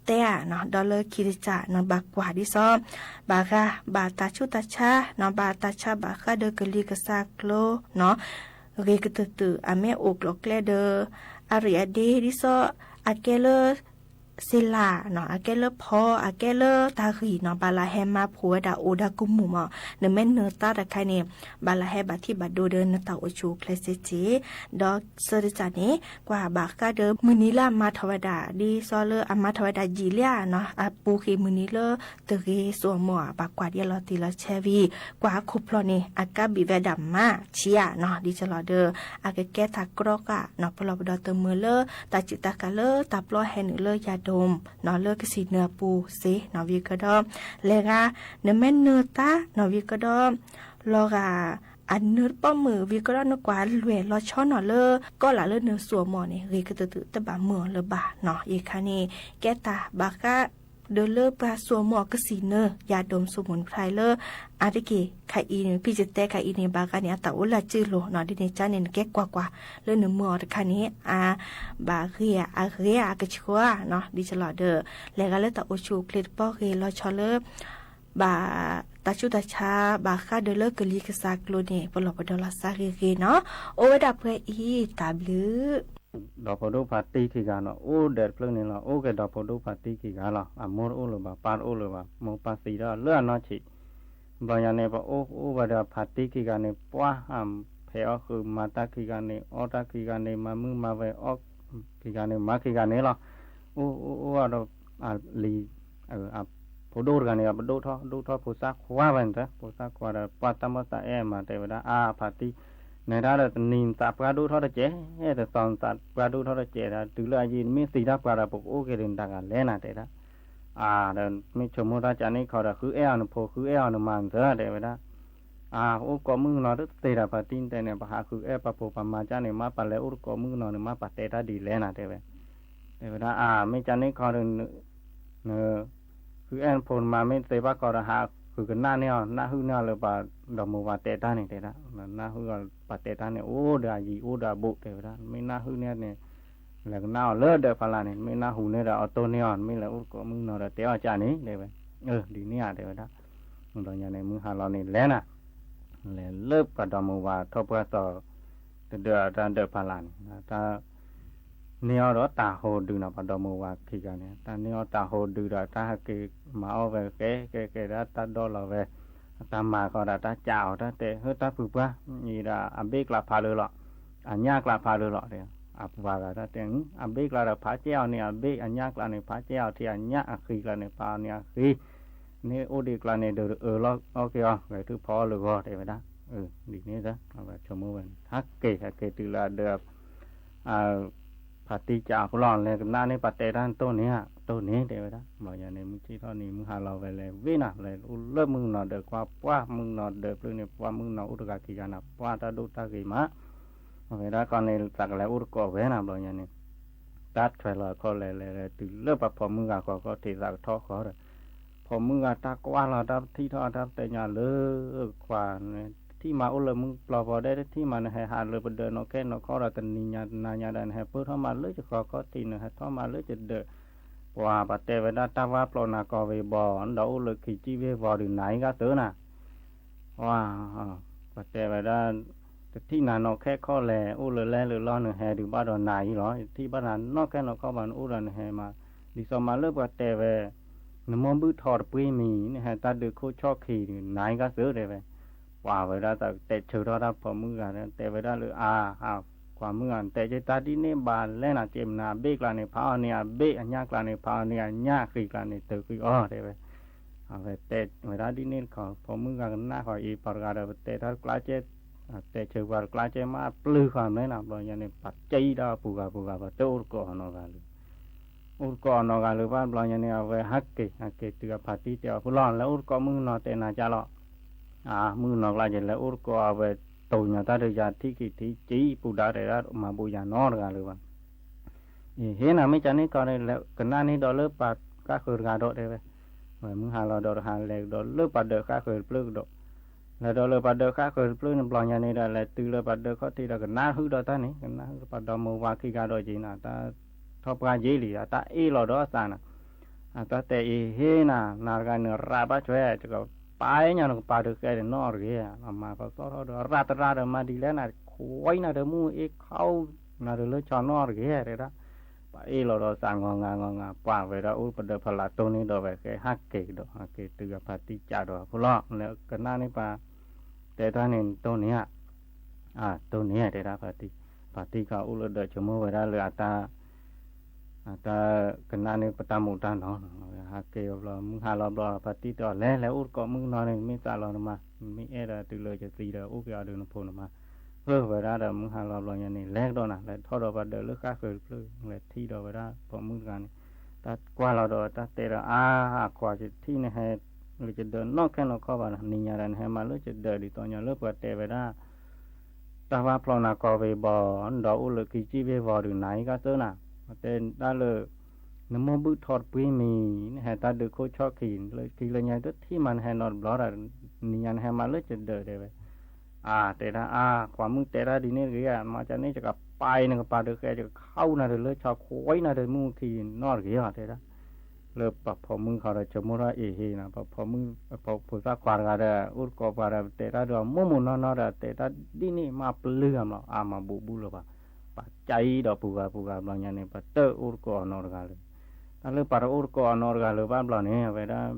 တဲဧါနီၤ ဒီးလၢခံတစၢ်နီၤ ဘၣ်ကွၢ်ဒ်သိး ဘၣ်ဃး ဘၣ်တၢ်ဆူးတၢ်ဆါနီၤ ဘၣ်တၢ်ဆါဘၣ်ဃးဒီးကလံၤကစၢ်ကျိၤနီၤ ဂ့ၤကတၢၢ်တၢၢ် အမ့ၢ်အိၣ်ကျိၤကျဲဒီး အရ့အဒ့ ဒ်သိး အကဲလၢ စ့လးနီၤ အကဲလၢဖီ အကဲလၢတၢ်ဂံၢ်နီၤ ဘၣ်လၢဟဲမၤဖှိၣ်ဝဲဒၣ်အိၣ်ဒီးကမူၣ်မး နမ့ၢ်နၢၤတၢ်တခါန့ၣ် ဘၣ်လၢဟဲဘၣ်ထံၣ်ဘၣ်ဒိဒီးနတၢ်အိၣ်ဆူၣ်အိၣ်ချ့စ့ၢ်ကီး ဒီးဆၢတစၢ်န့ၣ် ကွၢ်ဘၣ်ဃးဒီးမုၢ်နံၤလၢအမၤထီၣ်ဝဲဒၣ် ဒ်သိးလၢအမၤထီၣ်ဝဲဒၣ်ယံာ်လံဧါနီၤ အပူၤဃ့ၢ်မုၢ်နံၤလၢတဂ့ၤစိအမီၢ်ဧါ ဘၣ်ကွၢ်ဒ်အလီၤတံၢ်လီၤဆဲးဝံၤ ကွၢ်အခိၣ်ဖျီၣ်န့ၣ် အကါဘံၣ်ဝဲဒၣ်မးဆံးဧါနီၤ ဒ်ကလီၤဒီး အကကဲတၢ်ကြီဃာ်နီၤ ပလီၢ်ပဒီတမုာ်လၢ တၢ်စူၣ်တၢ်ဃၣ်လၢတၢ်ပျီဟဲနုာ်လၢယၤဒိၣ်နီၤ လၢကစံၣ်နၢၤအပူၤစ့ၢ်နီၤ ဝံၤကဒီး လဲၤဂၤ နမ့ၢ်နၢၤတၢ်နီၤ ဝံၤကဒီး လီၤဂာ် အနၢၤတပီၢ်မုၢ် ဝံၤကဒီးနကွၢ်လွဲၢ်လီၤဆီနီၤလၢ ကီးလၢ်လၢနစိအမီၢ်န့ၣ် ဂ့ၤကတၢၢ်တၢၢ် တဘၣ်မုာ်အီၤလၢၤဘၣ်နီၤ ယခါန့ၣ် ကဲတၢ်ဘၣ်ဃး ဒီးလၢပှၤစိအမီၢ်ကစံၣ်နၢၤ ယၤဒိၣ်စိမုၣ်ဖရၢလၢ အါတက့ၢ်ခါအံၤန့ၣ် ဖံၣ်စတဲခါအံၤန့ၣ် ဘၣ်ဃးန့ၣ် အတၢ်အိၣ်လၢအစုလိၤနီၤ ဒ်န့ၣ်ကါန့ၣ် နကဲကွၢ်ကွၢ် လၢနမုာ်အီၤတခါန့ၣ် အဘၣ်ဂ့ၤဧါ အဂ့ၤဧါ အကဆှီဧါနီၤ ဒ်ကလီၤဒီး လဲၤဂၤလၢတၢ်အိၣ်ဆူၣ်အိၣ်ချ့တပီၢ်ဂ့ၤလီၤဆီလၢ ဘၣ် တၢ်ဆူးတၢ်ဆါ ဘၣ်ဃးဒီးလၢကလံၤကစၢ်ကျိၤန့ၣ် ပလီၢ်ပဒီလီၤစၢ်ဂ့ၤဂ့ၤနီၤ အိၣ်ဝဲဒၣ်ပှဲၤအံၤ တၢ်ဘျုး ဒီဖိဒိၣ်ဖါတံၢ်ခံဂၤနီၤ အိၣ်ဒီးတဖျၢၣ်န့ၣ်လီၤ အိၣ်က့ၤဒီဖိဒိၣ်ဖါတံၢ်ခံဂၤလီၤ အမိၢ်တအိၣ်လၢၤဘၣ် ပၢ်တအိၣ်လၢၤဘၣ် မိၢ်ပၢ်သံဒီးလၢအနီၢ်ဆံး ဘျီညါန့ၣ် ပအိၣ်အိၣ်ဝဲဒီးဖါတံၢ်ခံဂၤန့ၣ် ပှၤ ဖဲးအီၣ်ဃုာ်မၤတၢ်ခံဂၤန့ၣ် အီၣ်တၢ်ခံဂၤန့ၣ် မၤမုၢ်မၤဝဲအီၣ် ခံဂၤန့ၣ် မၤခံဂၤန့ၣ်လီၤ အိၣ်အိၣ်အိၣ်ဒီး လံ ဖိဒိၣ်တဂၤန့ၣ် ပဒိၣ်ထီၣ် ဒိၣ်ထီၣ်ဖိသၣ်ခွါဝဲန့ၣ် ဖိသၣ်ခွါဒီး ပှၤတၢ်မီၢ်သးအဲၣ်မး တဲဝဲဒၣ် အါ ဖါတံၢ် နဲဒၣ်ဒီးတနံၤနသးပှၢ်ဒိၣ်ထီၣ်တကဲး တသီနသးပှၢ်ဒိၣ်ထီၣ်တကဲး တုၤလၢအယံာ်နမ့ၢ်သံတၢ်ပှၢ်ဒီး ပကအိၣ်က့ၤဒုးနတဂၤလဲၣ်နၤ တဲဒၣ် အါ ဒီးမ့ၢ်ဆိကမိၣ်တၢ်ကန့ၣ်ခီဒီး ဃုအဲၣ်အီၤနဖိ ဃုအဲၣ်အီၤနမါနသၢ တဲဝဲဒၣ် အါ အိၣ်ကိးမုၣ်ကနီၤတသ့ဒီး ဖါတံၢ်တဲန့ၣ် ပဟးဃုအဲၣ်ပှၤဖိပှၤမါကန့ၣ် မ့ၢ်ပလဲၤအိၣ်တကိးမုၣ်ကနီၤန့ၣ် မ့ၢ်ပတဲတၢ်ဒ်လဲၣ်နၤ တဲဝဲ တဲဝဲဒၣ် အါ မ့ၢ်ကန့ၣ်ခီဒီး န ဃုအဲၣ်နဖိနမါမ့ၢ်သ့ဘၣ်ခီဒီး ဟးဃုကနၣ်န့ၢ်အီၤ နၢ်ဟူန့ၢ်အီၤလၢပှၤဒီမါဝၤတဲတၢ်န့ၣ် တဲဒၣ် နၢ်ဟူအီၤပှၤတဲတၢ်န့ၣ် အိၣ်ဒီးအယံၤအိၣ်ဒီးအဘူး တဲဝဲဒၣ် မ့ၢ်နၢ်ဟူန့ၢ်န့ၣ် လဲၤကနၣ်အီၤလၢဒၢးဖးလၢ်န့ၣ် မ့ၢ်နၢ်ဟူန့ၢ်ဒီးအီၤတိၢ်န့ၢ်အီၤ မ့ၢ်လဲၤအိၣ်တကိးမုၣ်ကနီၤဒီးတဲအီၤကန့ၣ် တဲဝဲ ဒ်န့ၣ်ဧါ တဲဝဲဒၣ် ဘျီညါန့ၣ် မုၢ်ဟါလီၤန့ၣ်လဲၤနၤ လဲၤလၢပှၤဒီမါဝၤထီၣ်ပှၢ်သီ တဒၢးတၢ်ဒၢးဖးလၢ်န့ၣ် တၢ် န့ၢ်အီၤဒီးတၢ်ဟိဒုးနီၤ ပှၤဒီမါဝၤခံဂၤန့ၣ် တၢ်န့ၢ်အီၤတၢ်ဟိဒုးဒီး တၢ်ဟဲက့ၤမၤအီၣ်ဝဲကဲကဲကဲဒၣ် တၢ်ဒီၣ်လီၤဝဲ တၢ်မၤဃီဒီး တၢ်ကးအီၤ တၢ်တဲ ဟၢ တၢ်ဖုပှၢ် အံၤဒီးအဘ့ၣ်ကျးဖးလၢလီၤ အညၣ်ကျးဖးလၢလီၤ အပှၤဂၤတၢ်တဲ အဘ့ၣ်ကျးဒီးဖးကဲအီၤန့ၣ် အဘ့ၣ် အညၣ်ကျးန့ၣ် ဖးကဲအီၤထံးအညၣ် အဃံကျးန့ၣ် ဖးအီၤန့ၣ်အဃံ န့ၣ်အိၣ်ဒံးကျါန့ၣ် ဒုးအၢလီၤအီၣ်က့ၤအီၤ ဂဲၤထုးဖီအီၣ်လၢဂီၤ တဲဝဲဒၣ်. ဒ်န့ၣ် အဝဲဆိကမိၣ်ဝဲန့ၣ် ဟဲက့ၤ ဟဲက့ၤတုၤလၢအဒၢး ဖါတံၢ်ကးအဖိလီၤ လဲၤကနၣ်န့ၢ်ပှၤတဲတၢ်တိၢ်န့ၣ်ဧါ တိၢ်န့ၣ် တဲဝဲဒၣ်. ဘျီညါန့ၣ် မုၢ်ဆ့ၣ်ထီၣ်န့ၣ် မုၢ်ဟါလီၤဝဲလဲၤဝ့ၢ်နၤ လဲၤအိၣ်လၢမုၣ်ကနီၤဒၢးကွၢ် ပှၢ်မုၣ်ကနီၤဒၢးဖျၢၣ်န့ၣ် ပှၢ်မုၣ်ကနီၤအိၣ်တဂၤခံဂၤနၤ ပှၢ်တၢ်ဒိၣ်တၢ်ဂ့ၤမး အဝဲဒၣ်ခီန့ၣ် သးကလဲၤအိၣ်တကိးဝဲနၤ ဘျီညါန့ၣ် တၢ်ထွဲလီၤအခီၣ်လဲၤလဲၤလဲၤတုၤလၢပှၤဖိမုၣ်ဂၤဃီခီၣ်ထံးသးကထီၣ်ဃီဒီး ဖိမုၣ်ဂၤတၢ်ကွၢ်လီၤတၢ်ထံၣ်ထီၣ်တၢ်ပတဲညါလၢ ခွါ တထံၣ်မးအိၣ်လၢမုၢ်ပျီပီၤဒဲး တထံၣ်မးနဟဲဟးလၢပဒၢးနီၢ်ခဲနီၢ်ခီၣ်ဒီး တနံၤညါတနၤညါဒီး နဟဲပၢၢ်ထီၣ်မးလၢယဃီခီၣ်ထံး နဟဲထီၣ်မးလၢယဒၢး ပှၤပတဲဝဲဒၣ်တၢ်ဝါပျီနၤကီၢ်ဝ့ၤဘီ ဒီးအိၣ်လၢခံကံၣ်ဝ့ၤဘီဒုးနၤအံၤဂၤသၢနၤ ပှၤ ပတဲဝဲဒၣ် တထံၣ်နၤနီၢ်ခဲခီၣ်လဲၣ် အိၣ်လၢလဲၣ်လၢလီၢ် နဟဲဒုးဘၣ်ဒီးနၤအံၤလီၤ. ယတထံၣ်ဘၣ်နၤနီၢ်ခဲနီၢ်ခီၣ်ဘၣ် နအိၣ်ဒီးနဟဲမး ဒ်သိးမးလၢပှၤတဲဝဲ နမိၢ်ဘုၣ်ထီၣ်တပှ့ၤမံၤ နဟဲတၢ်ဒုးခိၣ်ဆီၣ်ခံ နၤကစၢ်တဲဝဲ, ပှၤဝဲဒၣ်တၢ်တဲဆၢထီၣ်တၢ်ဖိမုၣ်ဂၤ တဲဝဲဒၣ်လၢ အါ, ကွၢ်မုၣ်ဂၤ နတဲက့ၤတၢ်ဒ်န့ၣ်ဘၣ်လဲၣ်နၤ က့မနၤအဘ့ၣ်ကျါန့ၣ် ဖးအီၤန့ၣ်အဘ့ၣ် အညၣ်ကျါန့ၣ် ဖးအီၤန့ၣ်အညၣ် ဃံကျါန့ၣ် တုၤဃံအီၤတဲဝဲ, အဝဲတဲဝဲဒၣ်ဒ်န့ၣ်တခီ ဖိမုၣ်ဂၤကနၣ်ဃီအံၤ ပှၤတဂၤဒီး ပတဲတၢ်တကျါကဲ တဲဆၢပှၤတကျါကဲမးပျုၢ်ဃီမ့ၢ်နၤ ဘျီညါန့ၣ် ပှၤကဲအံၤဒၣ်ပူၤဂၤပူၤဂၤ ပှၤတအိၣ်တကိးအနီၢ်ဂၤလၢ အိၣ်တကိးအနီၢ်ဂၤလၢၤဘၣ်ဘျီညါန့ၣ် အဝဲဟးက့ၤ ဟးက့ၤတုၤအဖါတံၢ်တဲအီၤ ဖိလီၤ လဲၤအိၣ်တကိးမုၣ်ကနီၤတဲနၤကၢ်လီၤ, အါ မုၣ်ကနီၤကျါယလဲၤအိၣ်တကိးအဝဲ တိၢ်ညါတၢ်ဒီးယၤထံၣ်ခံထံၣ်ကံပူၤဒါတဲဒၣ် မၤဘူးယၤနီတဂၤလၢၤဘၣ် အံၤ ဟ့ၣ်နၤမ့ၢ်ကန့ၣ်ခီ ကနၣ်န့ၢ်ဒီးလၢပှၤဃၣ်ဃၢၤတဂၤဒီးတဲဝဲ, ဝဲမုၢ်ဟါလီၤဒီးတဟါလဲၤကဒီးလၢပှၤဒၢးဃၣ်ဃၢၤတဖျၢၣ်ကဒီး, လဲၤဒီးလၢပှၤဒၢးဃၣ်ဃၢၤတဖျၢၣ်န့ၣ် ဘျီညါန့ၣ်ဒီး လဲၤတုၤလၢပှၤဒၢးခီၣ်ထံးဒီးကနၣ်ဟုၣ်ဒီးတၢ်န့ၣ် ကနၣ်ဟုၣ်ပှၤဒီမါဝၤခံဂၤဒီးက့ၤနၤ တၢ်ထီၣ်ပှၢ်ယ့ၢ်လံ အတၢ်အ့ၣ်လီၤဒီးအသးနၤ, အတၢ်တဲအံၤဟ့ၣ်နၤ နၤတဂၤန့ၣ်ရးဘၣ်ဆွဲ ကပာ်ညါနကပၤဒုးဃဲဒီးနီၣ်တဂ့ၤ, မၤကီသီၣ်ထီၣ်ဒီးရးတရးဒီးမၤဒ်လဲၣ်နၤ ခွံနၤဒီးမူအ့ၣ်ခီ နၤဒီးလၢဆီနီၣ်တဂ့ၤ တဲဒၣ်, ပှၤအ့ၣ်လီၤဒီးသးငီၤငါငီၤငါ ပှၤဝဲဒၣ်အိၣ်ပဒၢးဖးလးတိၢ်န့ၣ်ဒီးဝဲဃဲဟးက့ၤကဒီး ဟးက့ၤတုၤအဖါတံၢ်ကးဒီးဖိလီၤ လၢကနၣ်န့ၢ်ပှၤ တဲတၢ်န့ၣ်တိၢ်န့ၢ်ဧါ, တိၢ်န့ၢ်တဲဒၣ်ဖါတံၢ်, ဖါတံၢ်ခီအိၣ်လၢဒၢးဆိကမိၣ်ဝဲဒၣ်လၢအတၢ် အတၢ်ကနၣ်န့ၢ်ပတၢ်မူးတၢ်နီၤ, ဟးက့ၤအီၤဘျီ မုၢ်ဟါလီၤဘျီ ဖါတံၢ်တဲအီၤ လဲၤလဲၤအိၣ်တကိးမုၣ်ကနီၤန့ၣ် မ့ၢ်သးလီၤနမါ, မ့ၢ်အဲၣ်ဒိးတုၤလၢယသံဒီး အိၣ်က့ၤအီၤဒီးနဖိနမါ, ဃုဝဲဒၣ်ဒီးမုၢ်ဟါလီၤဘျီညါန့ၣ် လဲၤကဒီးနၤ လဲၤထီၣ်ဒီးပှၤဒၢးလၢဃၣ်ဃၢၤတဖျၢၣ် လဲၤထံၣ်ဒီးဝဲဒၣ်ပိာ်မုၣ်တဂၤန့ၣ်, တၢ်ကွၢ်လီၤဒီးတၢ်တဲဒီး အါ အခွါယထံၣ်နဟဲ လၢယဒၢးနီၢ်ခဲနီၢ်ခီဘၣ် နံၤညါဒီး နဟဲမၤလၢယဒၢးဒ်သိးညီလၢပှၤတဲဝဲဒၣ် တၢ်ဘၣ်ဖျီနၤကီၢ်ဝ့ၤဘီၣ် ဒီးအိၣ်လၢခံစံၣ်ဝ့ၤဘီၣ်ဒုးနၤအံၤကစၢ်နၤ, တဲဒၣ်လၢ နမိၢ်ဘုၣ်ထီၣ်တပှ့ၤမံၤ နဟဲတၢ်ဒုးခိၣ်ဆီၣ်ခံ လၢခံလၢညါတထံၣ်မး နဟဲနီတဘျီဒီး နံၤညါနဟဲမၤလၢယဒၢးတဲဝဲ, အါ တဲဒၣ် အါ ကွၢ်မုၣ်တဲဒၣ်ဒ်န့ၣ်တဂ့ၤ မၤကန့ၣ် ယကပာ်နကပၤဒုးဃဲ ယကခီနၤဒီးလၢဆီခွံနၤဒီးမုၢ်ခံနီတဂ့ၤအီၤ တဲဒၣ် လၢပှၤဖိမုၣ်ခီဒီး ဆိကမိၣ်ထီၣ်အ့ၣ်ဟ့ၣ်နၤ ပှၤဖိမုၣ် ဖိသၣ်ခွါတဂၤဒီး အိၣ်တကိးပှၤဒီး ပတဲတၢ်ဒီး မိၢ်မိၢ်နီၢ်နီၢ်ဒီး တဲတၢ်ဒ်န့ၣ်မးပျုၢ်အမး အါမၤဘူးဘူးလၢၤဘၣ်, ပှၤကၢအံၤဒီးပူၤဂၤပူၤဂၤဘျီညါန့ၣ် ပတအိၣ်တကိးအနီတဂၤလၢၤ, တၢ်လၢပှၤတအိၣ်တကိးအနီတဂၤလၢၤဘၣ်ဘျီန့ၣ် အဝဲဒၣ်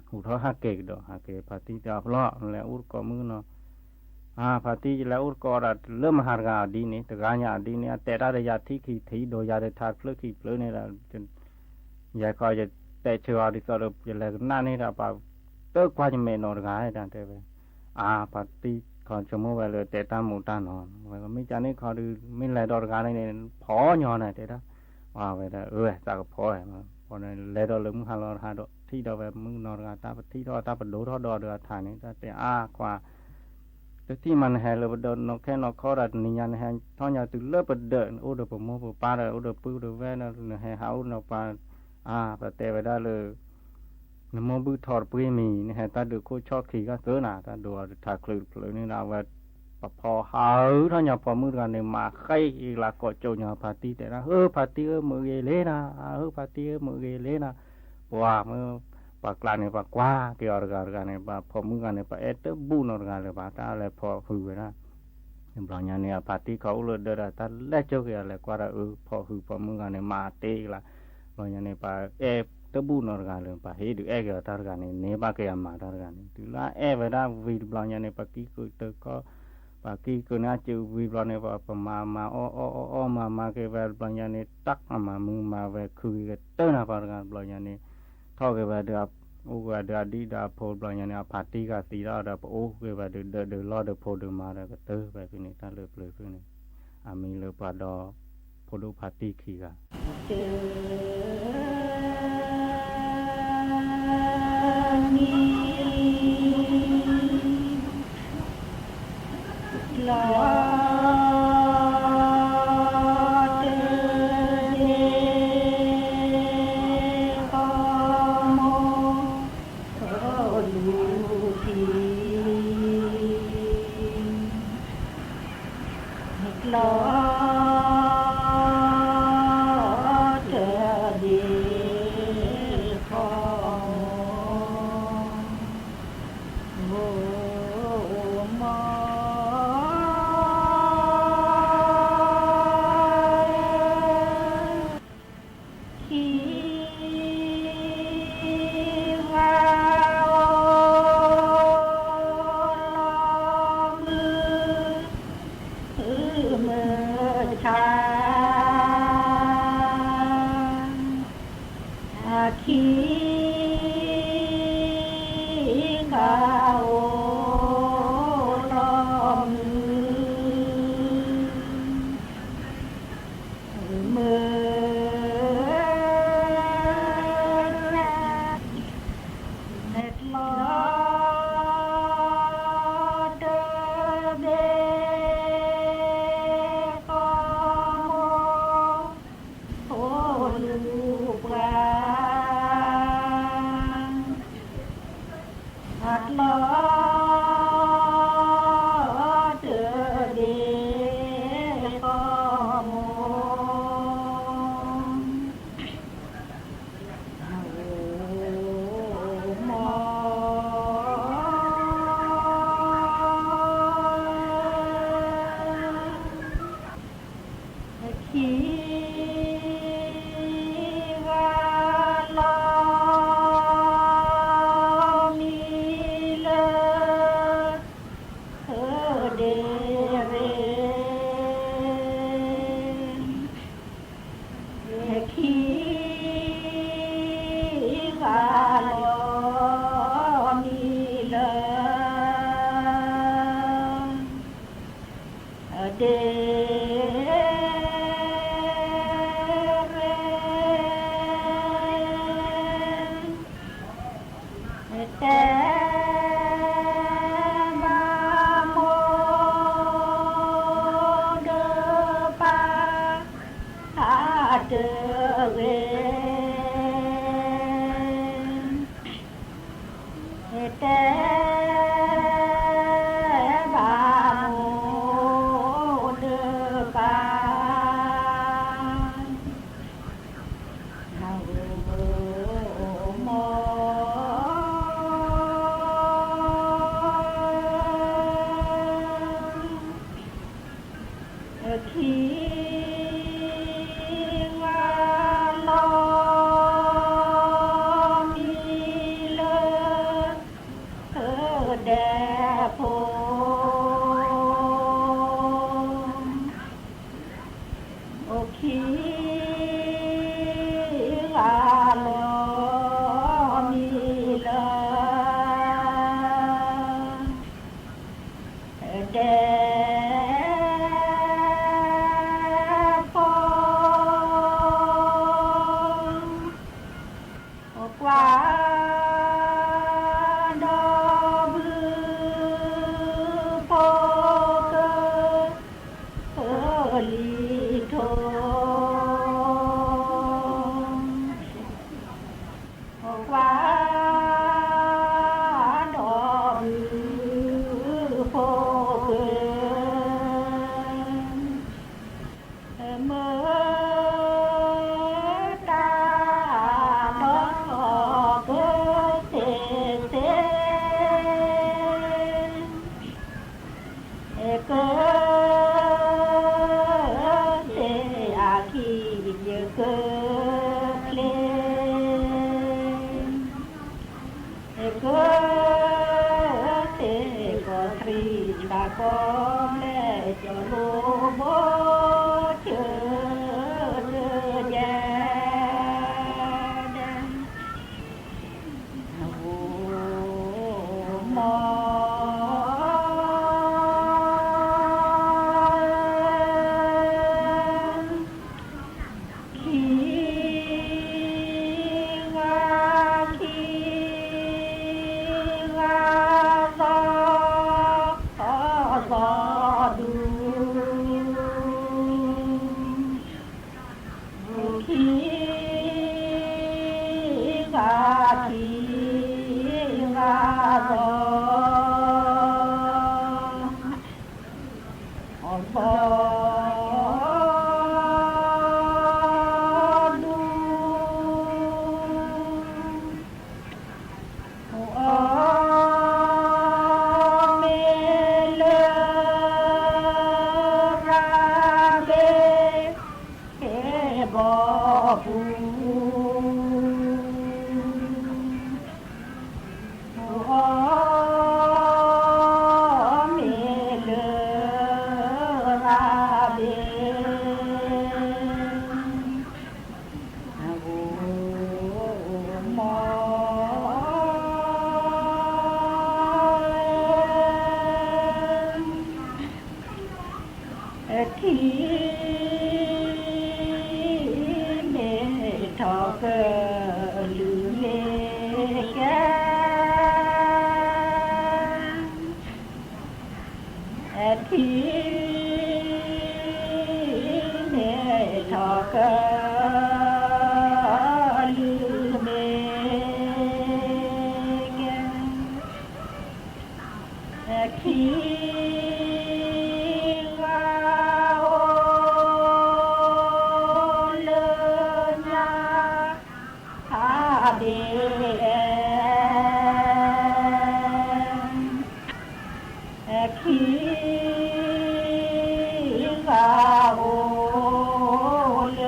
ဟူးထီၣ်ဟးက့ၤကဒီး ဟးက့ၤဖါတံၢ်တဲအီၤဖျီ လဲၤအိၣ်တကိးမုၣ်နီၤ အါ ဖါတံၢ်ယလဲၤအိၣ်တကိးဒီးလၢမဟါတဂၤအီၤဒ်န့ၣ် တဂၤညါအီၤဒ်န့ၣ် အတဲတၢ်ဒီးယၤထံၣ်ခံထံၣ် ဒီးယၤဒီးထါတဖျၢၣ်ခံဖျၢၣ်န့ၣ်ဒီး ယဲခီယတဲဆၢအီၤဒ်သိးဒီး ယလဲၤကနၣ်န့ၢ်ဒီးပှၤ တကွၢ်ယမဲာ်နီတဂၤတၢ်တဲဝဲ, အါ ဖါတံၢ်ခီဆိကမိၣ်ဝဲလၢတဲတၢ်မူးတၢ်နီၤ ဝဲမ့ၢ်ကန့ၣ်ခီဒီး မ့ၢ်လဲၤဒီးတဂၤန့ၣ် ဖီညီနၤတဲဒၣ်, အဝဲဒၣ်အၢ သးကဖီ လဲၤဒီးလၢမုၢ်ဟါလီၤတဟါဒီး ထံၣ်ဒီးဝဲမုၣ်ကနီၤတဂၤ တၢ်ပထံၣ်ထီၣ်တၢ်ပဒိၣ်ထီၣ်ဒီးဒီးအထါန့ၣ် တၢ်တဲအါခွါ တထံၣ်မးနဟဲလၢပဒၢးနီၢ်ခဲနီၢ်ခီဒီး တနံၤညါနဟဲထီၣ်ညါတုၤလၢပဒၢး အိၣ်ဒီးပမိၢ်ပပၢ်ဒီး အိၣ်ဒီးပုၢ်ဒီးဝဲၢ်ဒီး နဟဲဟးအိၣ်နီၤပှၤ အါ ပတဲဝဲဒၣ်လၢ နမိၢ်ဘုၣ်ထီၣ်တပှ့ၤမံၤ နဟဲတၢ်ဒုးခိၣ်ဆီၣ်ခံဂၤသၢနၤ တၢ်ဒိးအီၤတထးချုးတချုးန့ၣ်ဒီး အဝဲ ပဖီဟးထီၣ်ညါဖိမုၣ်တဂၤန့ၣ် မၤဃဲအံၤလၢကိးကၠိညါဖါတံၢ်တဲဒၣ် ဟၢဖါတံၢ်ဧၢ မုာ်ဂ့ၤလံနၤ ဟၢဖါတံၢ်ဧၢ မုာ်ဂ့ၤလံနၤ ပှၤမ့ၢ် ပှၤကျါန့ၣ် ပှၤကွၢ်က့ၤအီၤတဂၤတဂၤန့ၣ် ပှၤဖိမုၣ်တဂၤန့ၣ် ပအဲၣ်တဘူၣ်နီတဂၤလၢၤဘၣ် တၢ်လဲၤဖီဟုးဝဲဒၣ် ဘျီညါန့ၣ် အဖါတံၢ်ခီအိၣ်လၢဒၢးဒီး တၢ်လဲၤကၠိက့ၤအီၤလဲၤကွၢ်ဒီး အၢ ဖီဟုးဖိမုၣ်တဂၤန့ၣ် မၤတ့ၢ်လၢ ဘျီညါန့ၣ် ပှၤအဲၣ်တဘူၣ်နီတဂၤလၢၤ ပှၤဟ့ၣ်ဒုးအဲၣ်က့ၤအီၤတၢ်တဂၤန့ၣ် န့ၢ်ဘၣ်က့ၤအမၤတၢ်တဂၤန့ၣ် တုၤလၢအဲၣ်ဝဲဒၣ်ဝံၤတဘျီညါန့ၣ် ပှၤကံၢ်ကုာ်တခီ ပှၤကံၢ်ကုာ်န့ၣ် အစုဝံၤဘျီန့ၣ် ပှၤပမၤမၤအီၣ်အီၣ်အီၣ်အီၣ်မၤမၤက့ၤဝဲတဘျီညါန့ၣ် တၢ်မၤမုာ်မၤဝဲခုက့ၤကတၢၢ်နၤပှၤတဂၤတဘျီညါန့ၣ် ထီၣ်က့ၤဝဲဒီး အိၣ်က့ၤဝဲဒီးအဒံၣ်ဒီးအဖိတဘျီညါန့ၣ် အဖါတံၢ်ဂၤသံဒီးဒီး ပအိၣ်က့ၤဝဲဒီးဒၢးဒီးလီၢ်ဒီးဖိဒီးမါဒီးကတၢၢ်ဝဲဖဲန့ၣ် တၢ်လၢပျၢၤဖဲန့ၣ် အမံၤလၢပှၤဒီး ဖိဒိၣ်ဖါတံၢ်ခံဂၤ တနံၤ လါ တဒ့ ဃီမိၢ် ထီလူၤထံ ကျါ တဒ့ ဂၤအိၣ်လီၤမုၢ် မုၢ် နကျီတဘ့ၣ် ကိးမိၢ်ဖိလူၤပှၤ အကျီတဘ့ၣ် ကိးမိၢ် မိၢ် ခံဂၤလီၤမံလၢ ဒ့ရ့ ခံဂၤလီၤမံလၢ ဒ့ရ့ တဲဘၣ်မိၢ်ဒီးပၢ်အတဂ့ၤ တဲဘၣ်မိၢ်ဒီးပၢ် မိၢ် ခံဂၤလီၤမံလၢ ဒဲဖိ ခံဂၤလီၤမံလၢ ဒဲဖိ ကွၢ်ဒီးဘုဖိကလံၤထိ ကွၢ်ဒီးဘုဖိက မ့ၢ်တၢ်လီၤကသ့သ့ ကသ့အခံ ယကချ့ ကသ့ကီးသရံး တၢ်ကီဘျဲၣ် ကၠီၤလိဘိကၠၢဒဲ မိၢ် ခံဂၤ ခံဂၤ သီသီဒူ ခံဂၤ ခံဂၤ သီ အဘီဒူ အီၣ်မ့ၤလၢ ရၤဘ့ ဘီပူၤ အခံ မ့ၢ်ထီၣ်ကလုၢ်မ့ၢ်ကဲ အခံဂၤအိၣ်လၢညါ အဒ့ အခံဂၤအိၣ်လၢ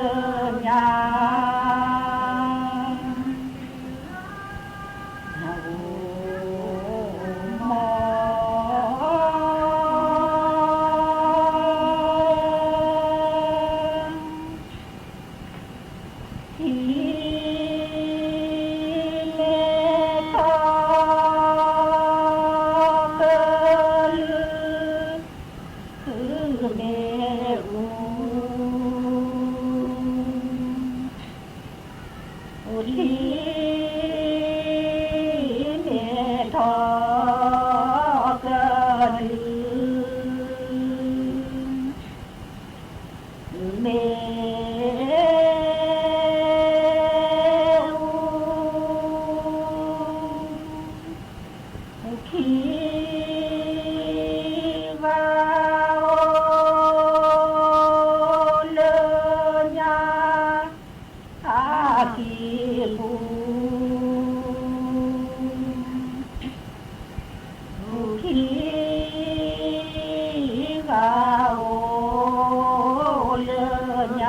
ညါ အအိၣ်မီ ထံ မ့ၢ်ထီၣ်ကလုၢ် မ့ၢ်အူ အူထံ မ့ၢ်ထီၣ်ကလုၢ် မ့ၢ် အူ ခံဂၤအိၣ်လၢညါ အခံပူၤ အူခံဂၤအိၣ်လၢညါ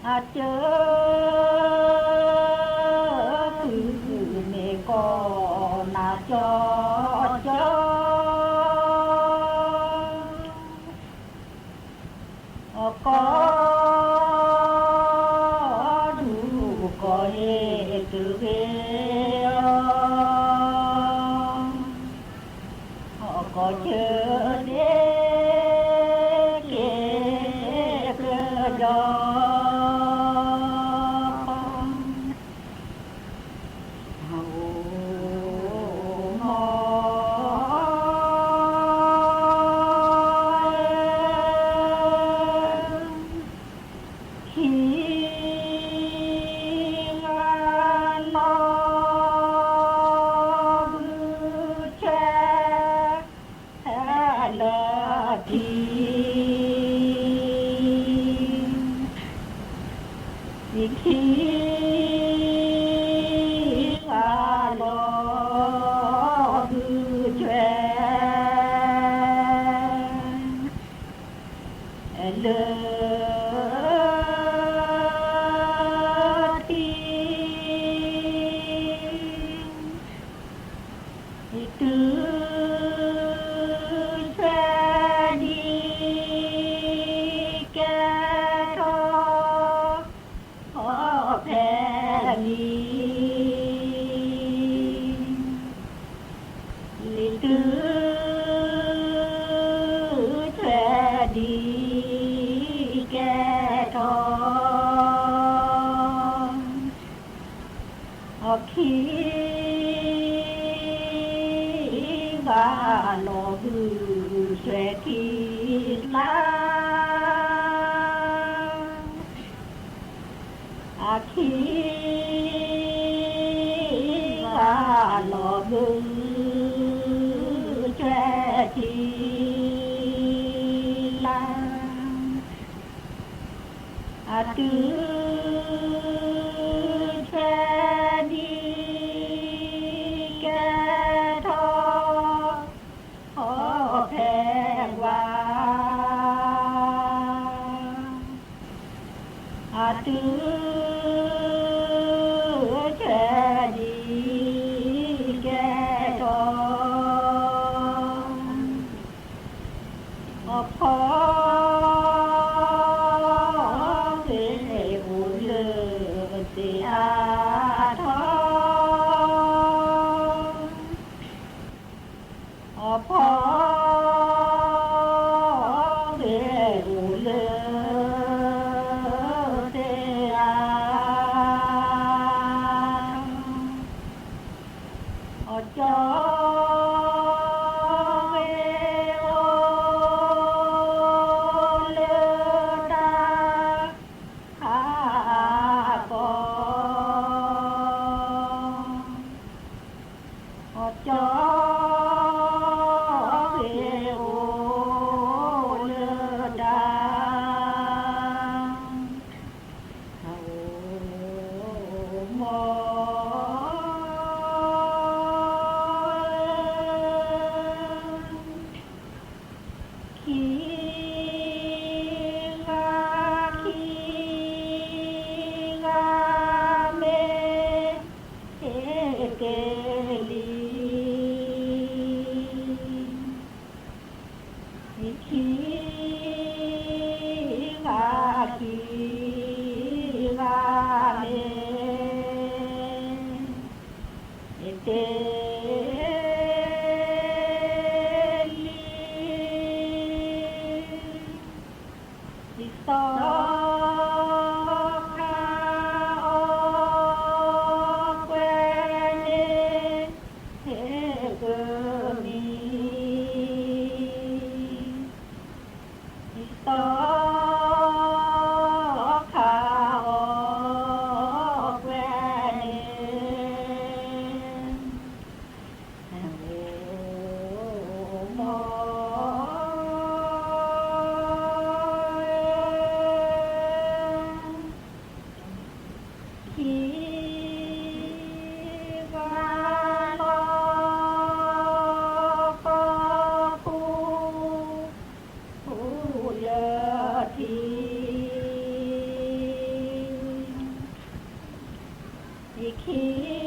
အတၢ် မ့ၢ်ကီၢ်နၤကၠီကၠီ အကီၢ်ဒူ ကီၢ်ဟ့ၣ်တဂ့ၤအီၤ အကီၢ်ဆၢဒ့ က့ၤကၢၢ်ဒီး အအိၣ်မီ ခံဂၤလီၤ ဘုဆွဲ လၢထံ ခံဂၤလီၤ ဘုဆွဲ လၢထံ တုၤဆွဲဒံး ကဲထီၣ် ဖဲလံ လံ တုၤဆွဲဒံး ကဲထီၣ် အခံဂၤလီၤ ဘုဆွဲခံလါ အခံဂၤလီၤ ဘုဆွဲခံလါ အတုၤဆွဲဒံး ကဲထီၣ် ဖဲကွၢ် အတုၤဆွဲဒံး ကဲထီၣ် အဖီ သ့ၣ်အိၣ်လၢ သ့ၣ်အါထီၣ် အဖီ သ့ၣ်အိၣ်လၢ သ့ၣ်အါထီၣ် အကၠီ တ့လံ, ဒ်သိးခးအီၣ်ကွဲန့ၣ် ဟ့ၣ်ကမံၤ, ဒ်သိးခးအီၣ်ကွဲန့ၣ် အိၣ်မး ခံဂၤလီၤ ဃီၤဖိလၢထံ ယခံ